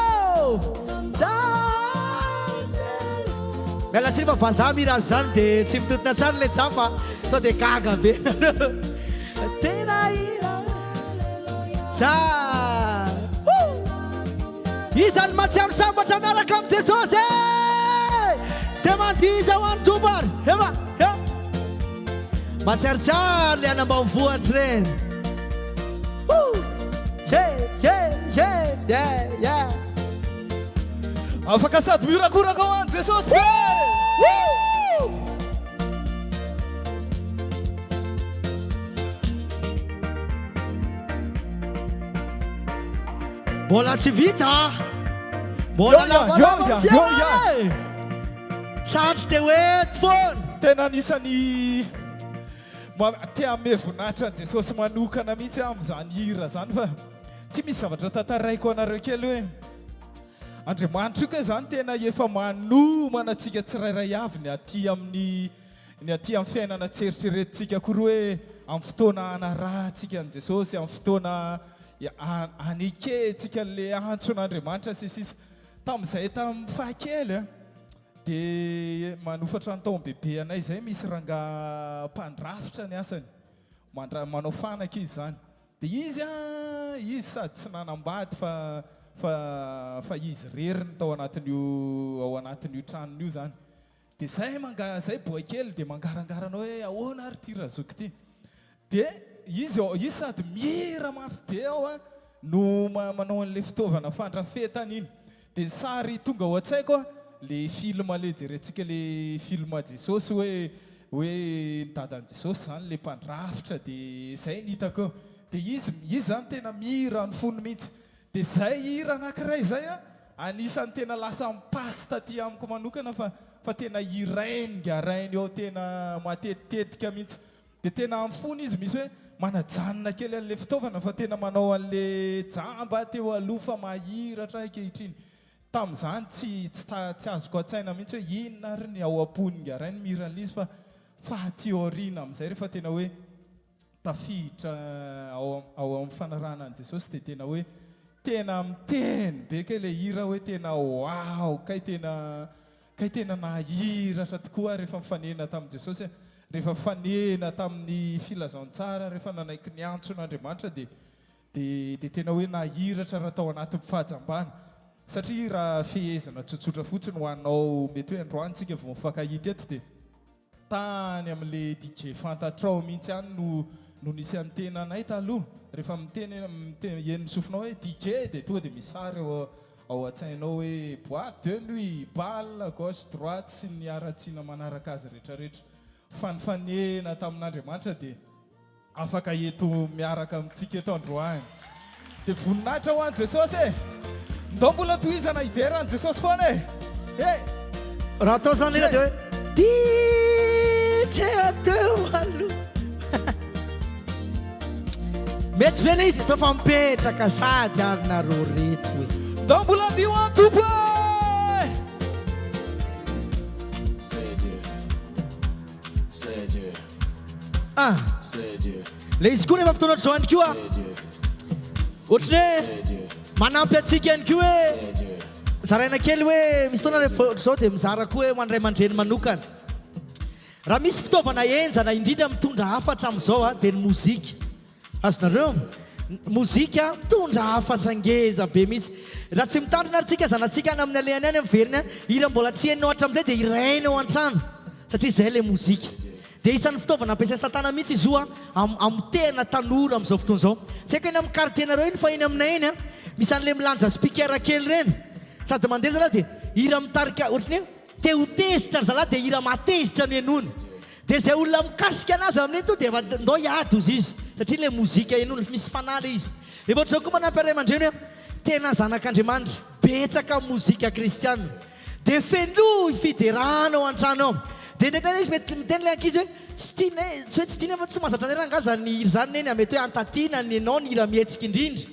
Miala tsiny fa vazaha mihira azy zany dia tsy mitontona tsara ilay jamba sao dia gaga be nareo. Tena hira. Tsara. Iza no mahatsiaro sambatra miaraka amin'i Jesosy e? Dia mandihiza ho an'ny Tompo ary. Eva, eo. Mahatsiarotsiaro le any ambanivohitra ireny. Woo! Yeah, yeah, yeah, yeah, yeah.
Afaka sady mihorakoraka ho an'i Jesosy ve?
Woo! Mbola tsy vita a! Mbola lavalava ny fiainana e! Satry dia ho eto foana.
Tena anisan'ny te hanome voninahitra an'i Jesosy manokana mihitsy aho amin'izany hira izany fa ity misy zavatra tantaraiko anareo kely hoe Andriamanitra io kay izany tena efa manomana antsika tsirairay avy ny aty amin'ny ny aty amin'ny fiainana tsy eritreretintsika akory hoe amin'ny fotoana hanarahantsika an'i Jesosy, amin'ny fotoana hanekentsika an'ilay antson'Andriamanitra sy ny sisa. Tamin'izay tamin'ny fahakely a, dia manofa trano tao amin'ny bebe anay izay misy rangahy mpandrafitra ny asany, mandra- manao fanaka izy izany. Dia izy a, izy sady tsy nanambady fa fa fa izy irery no tao anatin'io ao anatin'io tranony io izany. Dia zay manga zay boay kely dia mangarangarana hoe ahoana ary ity razoky ity. Dia izy ao izy sady mihira mafy be ao an no manao an'ilay fitaovana fandrafetana iny. Dia ny sary tonga ao an-tsaiko an, le film le jerentsika le film Jesosy hoe hoe ny dadan'i Jesosy izany le mpandrafitra dia zay ny hitako eo. Dia izy izy izany tena mihira ny fony mihitsy. Dia izay hira anankiray izay an, anisan'ny tena lasa mi-passe taty amiko manokana fa fa tena hirainy ngarainy eo tena matetitetika mihitsy. Dia tena amin'ny fony izy misy hoe manajanona kely an'ilay fitaovana fa tena manao an'ilay jamba teo aloha fa mahiratra ankehitriny. Tamin'izany tsy tsy ta tsy azoko an-tsaina mihitsy hoe inona ary ny ao am-pon'i ngarainy mihira an'ilay izy fa fa aty aoriana amin'izay rehefa tena hoe tafiditra ao ao amin'ny fanarahana an'i Jesosy dia tena hoe tena miteny be kay ilay hira hoe tena waouh kay tena kay tena nahiratra tokoa aho rehefa nifanena tamin'i Jesosy rehefa nifanena tamin'ny filazantsara rehefa nanaiky ny antson'Andriamanitra dia dia dia tena hoe nahiratra raha tao anatin'ny fahajambana satria raha fehezina tsotsotra fotsiny ho anao mety hoe androany tsika vao mifankahita eto dia Tany amin'le DJ fantatrao mihitsy any no no nisy an'ny tenanay taloha. Rehefa miteny miteny henon'ny sofinao hoe DJ dia tonga dia misy sary ao ao an-tsainao hoe boite de nuit, bal, gauche droite sy ny haratsiana manaraka azy rehetrarehetra. Fa nifanena tamin'Andriamanitra dia. Afaka eto miaraka amintsika eto androany. Dia voninahitra ho an'i Jesosy e! Ndao mbola tohizana hidera an'i Jesosy foana e! He!
Raha atao zany lera dia hoe DJ teo aloha. Mety ve le izy? Atao fa mipetraka sady ary nareo reto e.
Ndao mbola andihy ho an'i Tompo e!
Ah! Ilay izy koa rehefa fotoana ohatr'izao ihany koa ohatran'ny hoe manampy antsika ihany koa hoe zaraina kely hoe misy fotoana rehefa ohatr'izao dia mizara koa hoe ho an'ny ray aman-dreny manokana. Raha misy fitaovana henjana indrindra mitondra hafatra amin'izao dia ny mozika. Azonareo? Mozika mitondra hafatra ngeza be mihitsy. Raha tsy mitandrina ary tsika zanatsika any amin'ny alehany any miverina any, hira mbola tsy henonao hatramin'izay dia hirainy ao an-trano satria izay ilay mozika. Dia isan'ny fitaovana ampiasain'i satana mihitsy izy io an, hamotehana tanora amin'izao fotoana izao. Tsy haiko eny amin'ny quartier-nareo iny fa eny aminay eny an, misy an'ilay milanja speaker kely ireny. Sady mandeha zalahy dia hira mitarika ohatran'ny hoe te ho tezitra ry zalahy dia hira mahatezitra no henoina. Dia izay olona mikasika anazy amin'iny tonga dia efa ndao hiady ozy izy satria ilay mozika henoiny misy fanahy ilay izy. Rehefa ohatr'izao koa manampy ray aman-dreny hoe tena zanak'Andriamanitra, betsaka ny mozika kristiana. Dia fenoy fiderana ao an-trano ao. Dia indraindray izy mety miteny ilay ankizy hoe tsy tianay, tsy hoe tsy tianay fa tsy mahazatra anay rangaha izany hira izany neny a, mety hoe antatina ny enao ny hira mihetsika indrindra.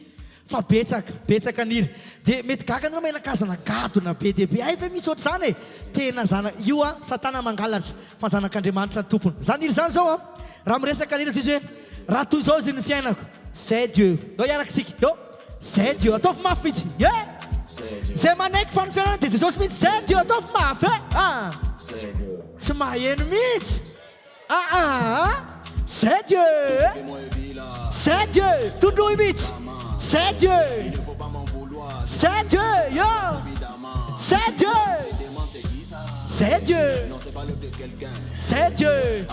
Fa betsaka, betsaka ny hira. Dia mety gaga nareo maheno karazana gadona be dia be. Hay ve misy ohatr'izany e? Tena zana, io a, satana mangalatra, fa zanak'Andriamanitra ny tompony. Zany hira izany zao a, raha miresaka ny hira izy hoe, raha toy izao izy ny fiainako, c'est Dieu. Ndao hiaraka isika, eo, c'est Dieu, ataovy mafy mihitsy, ye! Zay manaiky fa ny fiainana dia Jesosy mihitsy, c'est Dieu, ataovy mafy e! Ah! Tsy maheno mihitsy. Ah ah C'est Dieu C'est Dieu Tondroy mihitsy C'est Dieu C'est Dieu Yo C'est Dieu C'est Dieu C'est Dieu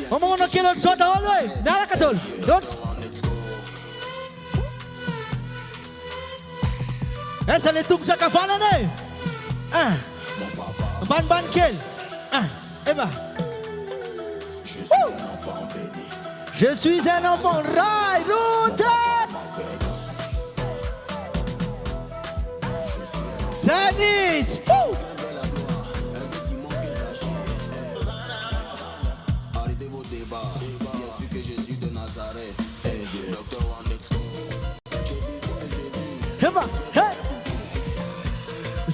Mamono kely ohatr'izao daholo e Miaraka daholo Ohatr Aiza le tongotra ankavanana e Ah Ambanimbany kely Ah Eva Woo Je suis un enfant ray roa telo Zay mihitsy Woo!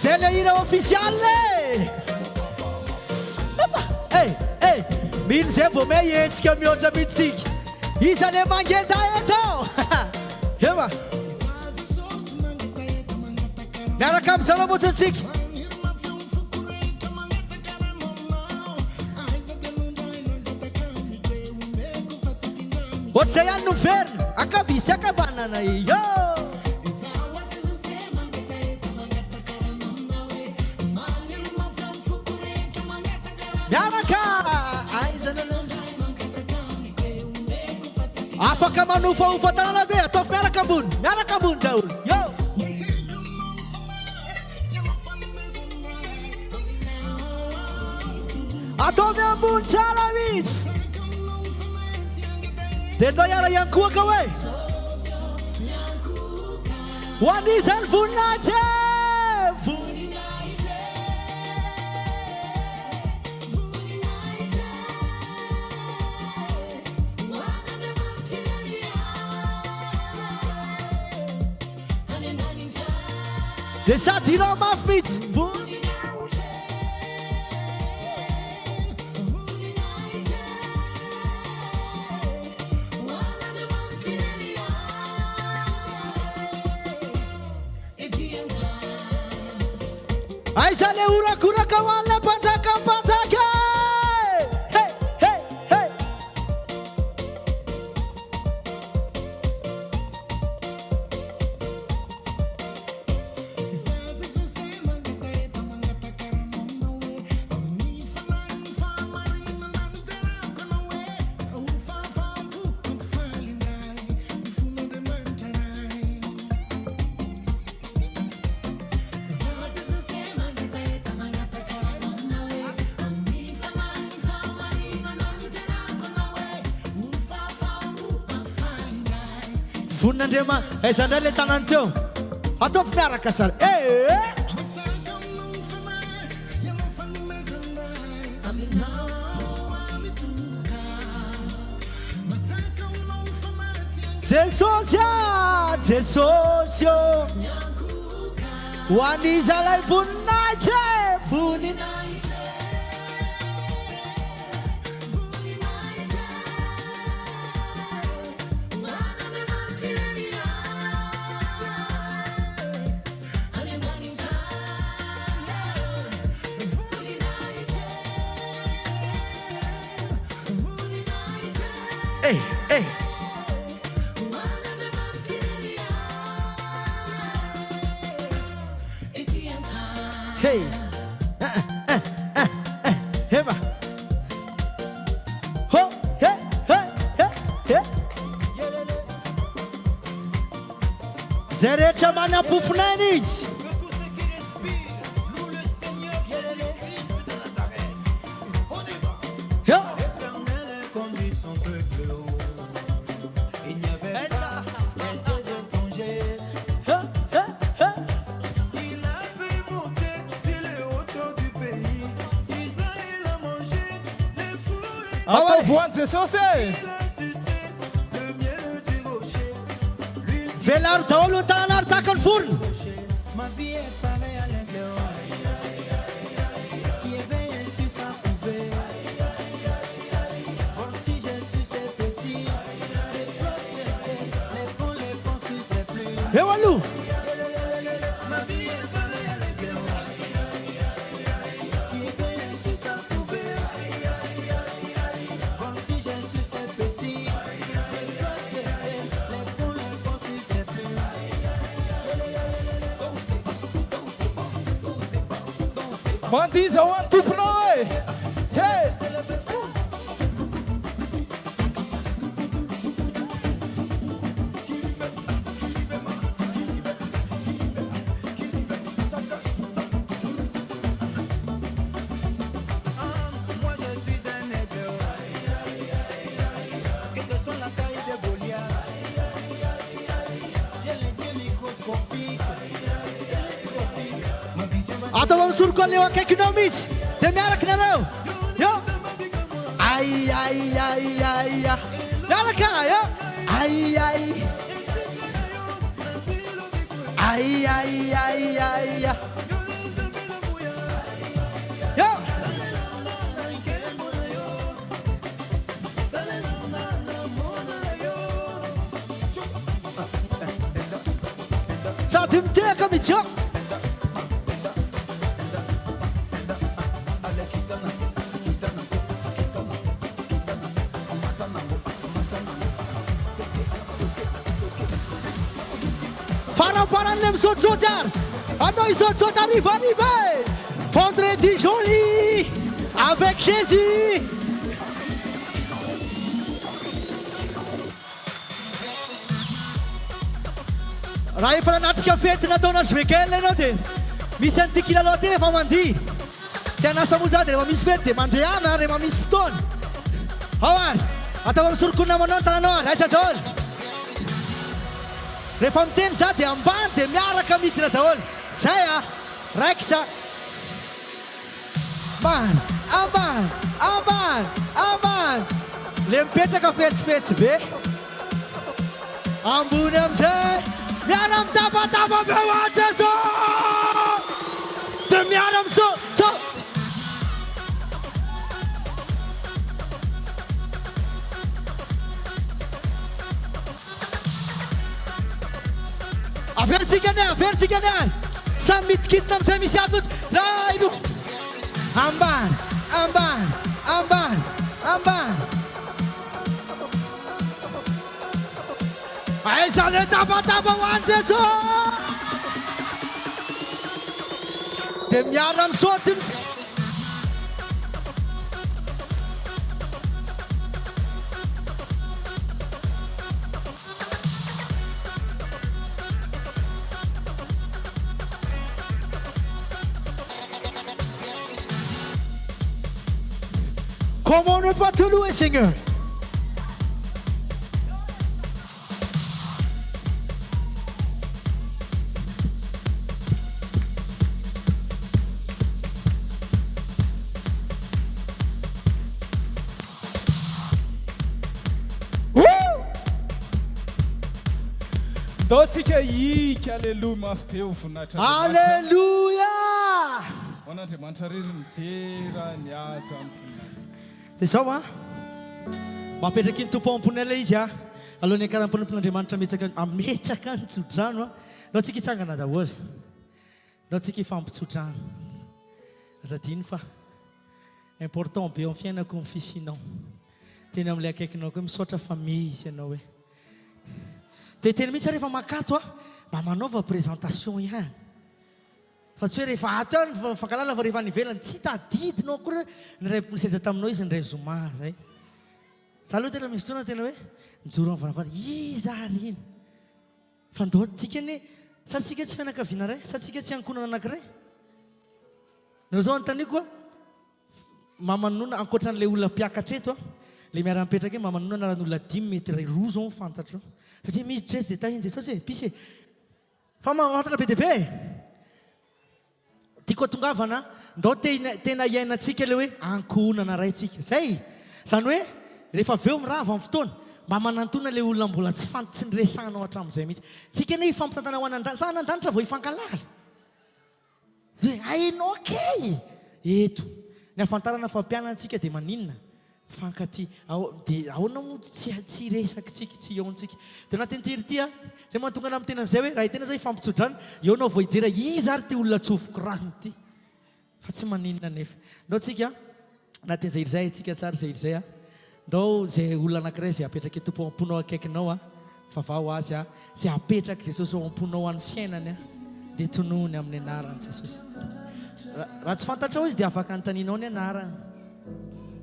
Zay le hira official e! Epa! Eh! Eh! Mino zay vao may hetsika mihoatra mihitsy tsika. Iza le mangetaheta ao? Epa! Miaraka amin'izao fotsiny tsika. Ohatr'izay ihany no miverina. Ankavia sy ankavanana io. Miaraka! Aiza no Afaka manofahofa tanana ve? Ataovy miaraka ambony, miaraka ambony daholo. Yo! Ataovy ambony tsara mihitsy. Dia ndao hiara hiankohoka hoe. Ho an'iza ny voninahitra e? Voninahitra e, voninahitra e, ho an'Andriamanitra irery ihany e, any an-danitra. Dia sady hirao mafy mihitsy. Voninahitra e, voninahitra e, ho an'Andriamanitra irery ihany. Aiza le horakoraka ho an'ilay mpanjaka mpanjaka e! Hey, hey, hey! Vonona Andriama, aiza indray ilay tanany teo? Ataovy miaraka tsara. Eh! Jesosy ah, Jesosy ô. Ho an'iza ilay voninahitra e, voninahitra Eh, eh. Hey. Eh, eh, eh, eh, Eva. Ho, he, he, he, he. Zay rehetra manam-pofonaina izy.
Ataovy ho an'i Jesosy e!
Velaro daholo ny tanana ary tahaka ny vorona. Eo aloha.
Mandiza ho an'ny tomponao e! Hey!
Ataovy amin'ny soroko an'ilay eo akaikinao mihitsy dia miaraka nareo. Eo. Ay ay ay ay. Miaraka eo. Ay ay. Ay ay ay ay. Sady mitehaka mihitsy an! Faramparany le misaotisaoty ary! Andao hisaotisaoty harivariva e! Vendredi joli avec Jésus! Raha efa nanatrika fety nataona JVKL ianao dia misy an'ity kilalao ity rehefa mandihy. Te hanasa moa za dia rehefa misy fety dia mandehana rehefa misy fotoana. Ao ary! Ataovy amin'ny soroko ny namanao ny tananao ary! Aiza daholo? Rehefa miteny za dia ambany dia miaraka midina daholo. Zay a! Raikitra! Ambany! Ambany! Ambany! Ambany! Le mipetraka fetsifetsy be. Ambony amizay miara mitabataba be ho an'i Jeso! De miara miso so. Averintsika anie, averintsika anie ary. Samy mitikitona amin'izay misy ato fotsiny. Ray no. Ambany, ambany, ambany, ambany. Aiza le tabataba ho an'i Jeso? Dia miara misaoty mis. Comment ne pas te louer Seigneur?
Ndao tsika hihika Aleloia mafy be ho voninahitr'Andriamanitra.
Aleloia!
Ho an'Andriamanitra irery ny dera, ny haja, ny voninahitra.
Dia izao an, mba apetraky ny Tompo ao am-ponay ilay izy an, alohan'ny hiakaran'ny mpanompon'Andriamanitra hametraka hametraka ny tsodrano an, ndao tsika hitsangana daholo, ndao tsika hifampitsodrano, aza adino fa important be eo amin'ny fiainako ny fisianao, teny amin'ilay akaikinao koa hoe misaotra fa misy ianao hoe, dia teny mihitsy aho rehefa mankato an, mba manaova présentation ihany. Fa tsy hoe rehefa ato ihany vao mifankahalala fa rehefa any ivelany tsy tadidinao akory hoe niray seza taminao izy indray zoma zay. Za aloha tena misy fotoana tena hoe mijoro amin'ny varavarana, iza ary iny? Fa ndao tsika anie, sa tsika tsy fianakaviana iray? Sa tsika tsy ankohonana anankiray? Nareo zao anontaniako a, mamanona ankoatra an'ilay olona mpiakatra eto a, ilay miara-mipetraka eo, mamanona anaran'olona dimy mety iray roa zao no fantatro. Satria miditra izy dia tahin'i Jesosy e, pisy e. Fa mahafantatra be dia be e! Tiako hatongavana, ndao tena hiainantsika ilay hoe ankohonana iray tsika. Zay! Izany hoe rehefa avy eo mirava ny fotoana, mba manantona ilay olona mbola tsy fant tsy niresahanao hatramin'izay mihitsy. Tsika anie hifampitantana ho any an-danitra, sa any an-danitra vao hifankahalala? Hoe hainao kay! Eto. Ny ahafantarana fa mpianany tsika dia maninona? Mifankatia. Ao, dia ahoana moa tsy tsy hiresaka tsika, tsy hihaona-tsika. Dia anatin'ity hira ity an, izay mahatonga anah miteny an'izay hoe raha hiteny aho zao hifampitso-drano, eo anao vao hijery hoe iza ary ity olona tsofiko rano ity. Fa tsy maninona anefa. Ndao tsika, anatin'izay hira izay haintsika tsara izay hira izay an. Ndao izay olona anankiray izay apetrak'i Tompo ao am-ponao akaikinao an, mivavaha ho azy an, izay apetrak'i Jesosy ao am-ponao ho an'ny fiainany an, dia tonony amin'ny anaran'i Jesosy. Raha tsy fantatrao izy dia afaka anontanianao ny anarany.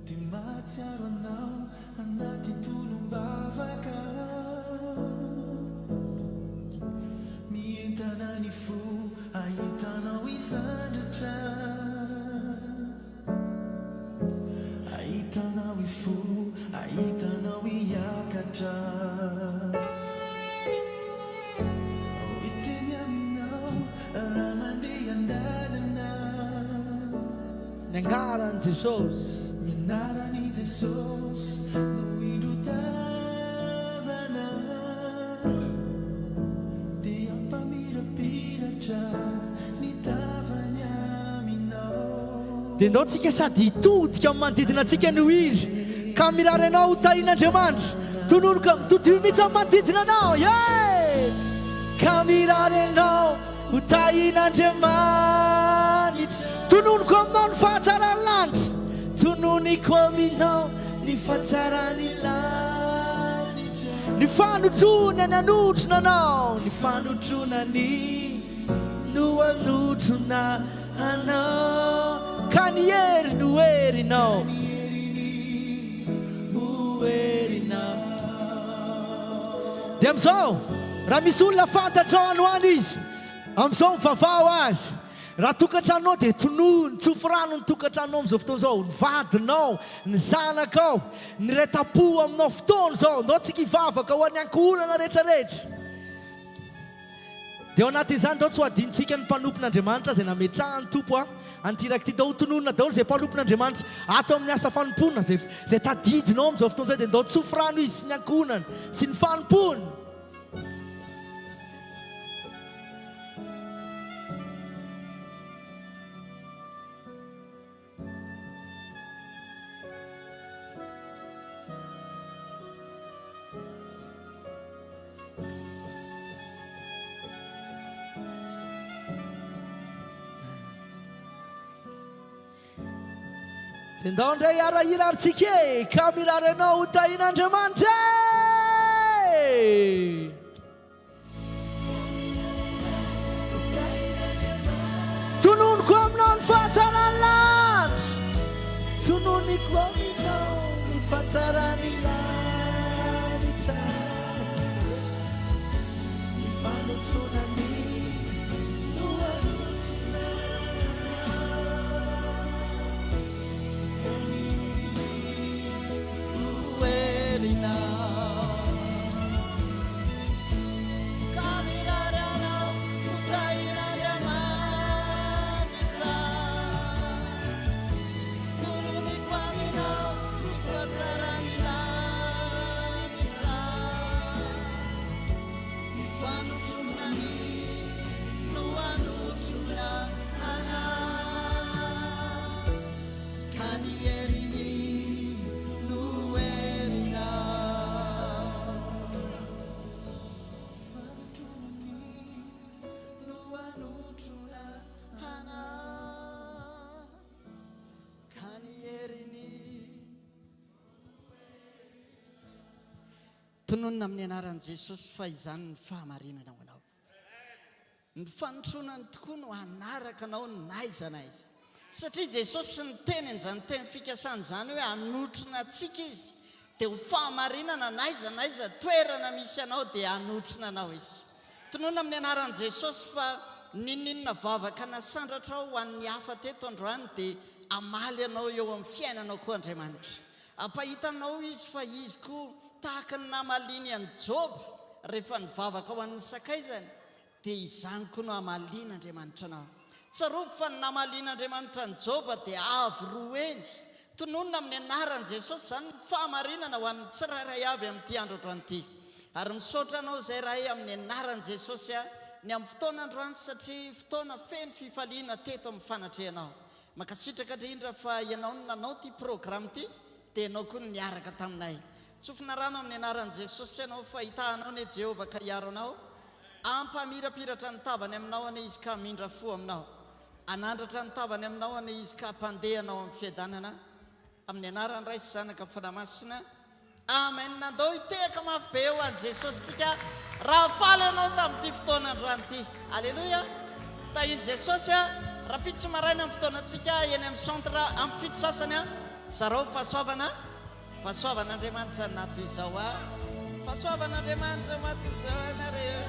Dia mahatsiaro anao anaty tolom-bavaka Mientana ny fo ahitanao hisandratra Ahitanao hifoha, ahitanao hiakatra Hiteny aminao raha mandeha an-dalana
Ny anaran'i Jesosy.
Ny anaran'i Jesosy no indro tazana Dia hampamirapiratra ny tavany aminao.
Dia ndao tsika sady hitodika amin'ny manodidina antsika ny hira ka mirary anao ho tahin'Andriamanitra. Tonony ka todiho mihitsy amin'ny manodidina anao. Yeah! Ka mirary anao ho tahin'Andriamanitra. Tononiko aminao ny fahatsaran'ny lanitra. Tononiko aminao ny fahatsaran'ny lanitra. Ny fanotronany hanotrona anao. Ny fanotronany no hanotrona anao. Ka ny hery no herinao. Ka ny heriny ho herinao. Dia amin'izao, raha misy olona fantatrao any ho any izy, amin'izao mivavaha ho azy. Raha tokantranonao dia tonony, tsofy rano ny tokantranonao amin'izao fotoana izao, ny vadinao, ny zanakao, ny iray tampo aminao fotoana izao. Ndao tsika hivavaka ho an'ny ankohonana rehetra rehetra. Dia ao anatin'izany ndao tsy ho adinontsika ny mpanompon'Andriamanitra izay nametrahan'ny Tompo an'ity iraka ity. Ndao ho tononina daholo izay mpanompon'Andriamanitra ato amin'ny asa fanompoana izay izay tadidinao amin'izao fotoana izao dia ndao tsofy rano izy sy ny ankohonany sy ny fanompoany. Dia ndao indray hiara-hira ary tsika e! Ka mirary anao ho tahin'Andriamanitra e! Tononiko aminao ny fahatsaran'ny lanitra. Tononiko aminao ny fahatsaran'ny lanitra. Ny fanotronany no anotrona Ka ny
ho herinao. Ka mirary anao ho tahin'Andriamanitra. Tononiko aminao ny fahatsaran'ny lanitra. Ny fanotronany no hanotrona anao. Ka ny heriny no herinao. Fanotronany no hanotrona anao. Ka ny heriny Tononina amin'ny anaran'i Jesosy fa izany ny fahamarinana ho anao. Ny fanotronany tokoa no hanaraka anao n'aiza n'aiza. Satria Jesosy niteny an'izany teny fikasana izany hoe hanotrona antsika Izy, dia ho fahamarinana n'aiza n'aiza toerana misy anao dia hanotrona anao Izy. Tonona amin'ny anaran'i Jesosy fa n'inon'inona vavaka nasandratrao ho an'ny hafa teto androany dia hamaly anao eo amin'ny fiainanao koa Andriamanitra. Hampahita anao Izy fa Izy koa tahaka ny namaliany an'i Joba rehefa nivavaka ho an'ny sakaizany, dia izany koa no hamalian'Andriamanitra anao. Tsarovy fa ny namalian'Andriamanitra an'i Joba dia avo roa heny. Tononina amin'ny anaran'i Jesosy izany ny fahamarinana ho an'ny tsirairay avy amin'ity andro androany ity. Ary misaotra anao izay Ray amin'ny anaran'i Jesosy aho ny amin'ny fotoana androany satria fotoana feno fifaliana teto amin'ny fanatrehanao. Mankasitraka indrindra fa ianao no nanao ity programme ity dia ianao koa no niaraka taminay. Tsofina rano amin'ny anaran'i Jesosy ianao fa hitaha anao anie Jehovah ka hiaro anao. Hampamirapiratra ny tavany aminao anie Izy ka hamindra fo aminao. Hanandratra ny tavany aminao anie Izy ka hampandeha anao amin'ny fiadanana. Amin'ny anaran'ny Ray sy Zanaka Fanahy Masina. Amen Andao hitehaka mafy be ho an'i Jesosy tsika raha faly ianao tamin'ity fotoana androany ity. Aleloia. Tahin'i Jesosy a. Rahampitso maraina ny fotoanantsika eny amin'ny centre amin'ny fito sasany a. Zarao fahasoavana. Fahasoavan'Andriamanitra na toy izao a. Fahasoavan'Andriamanitra ma toy izao ianareo.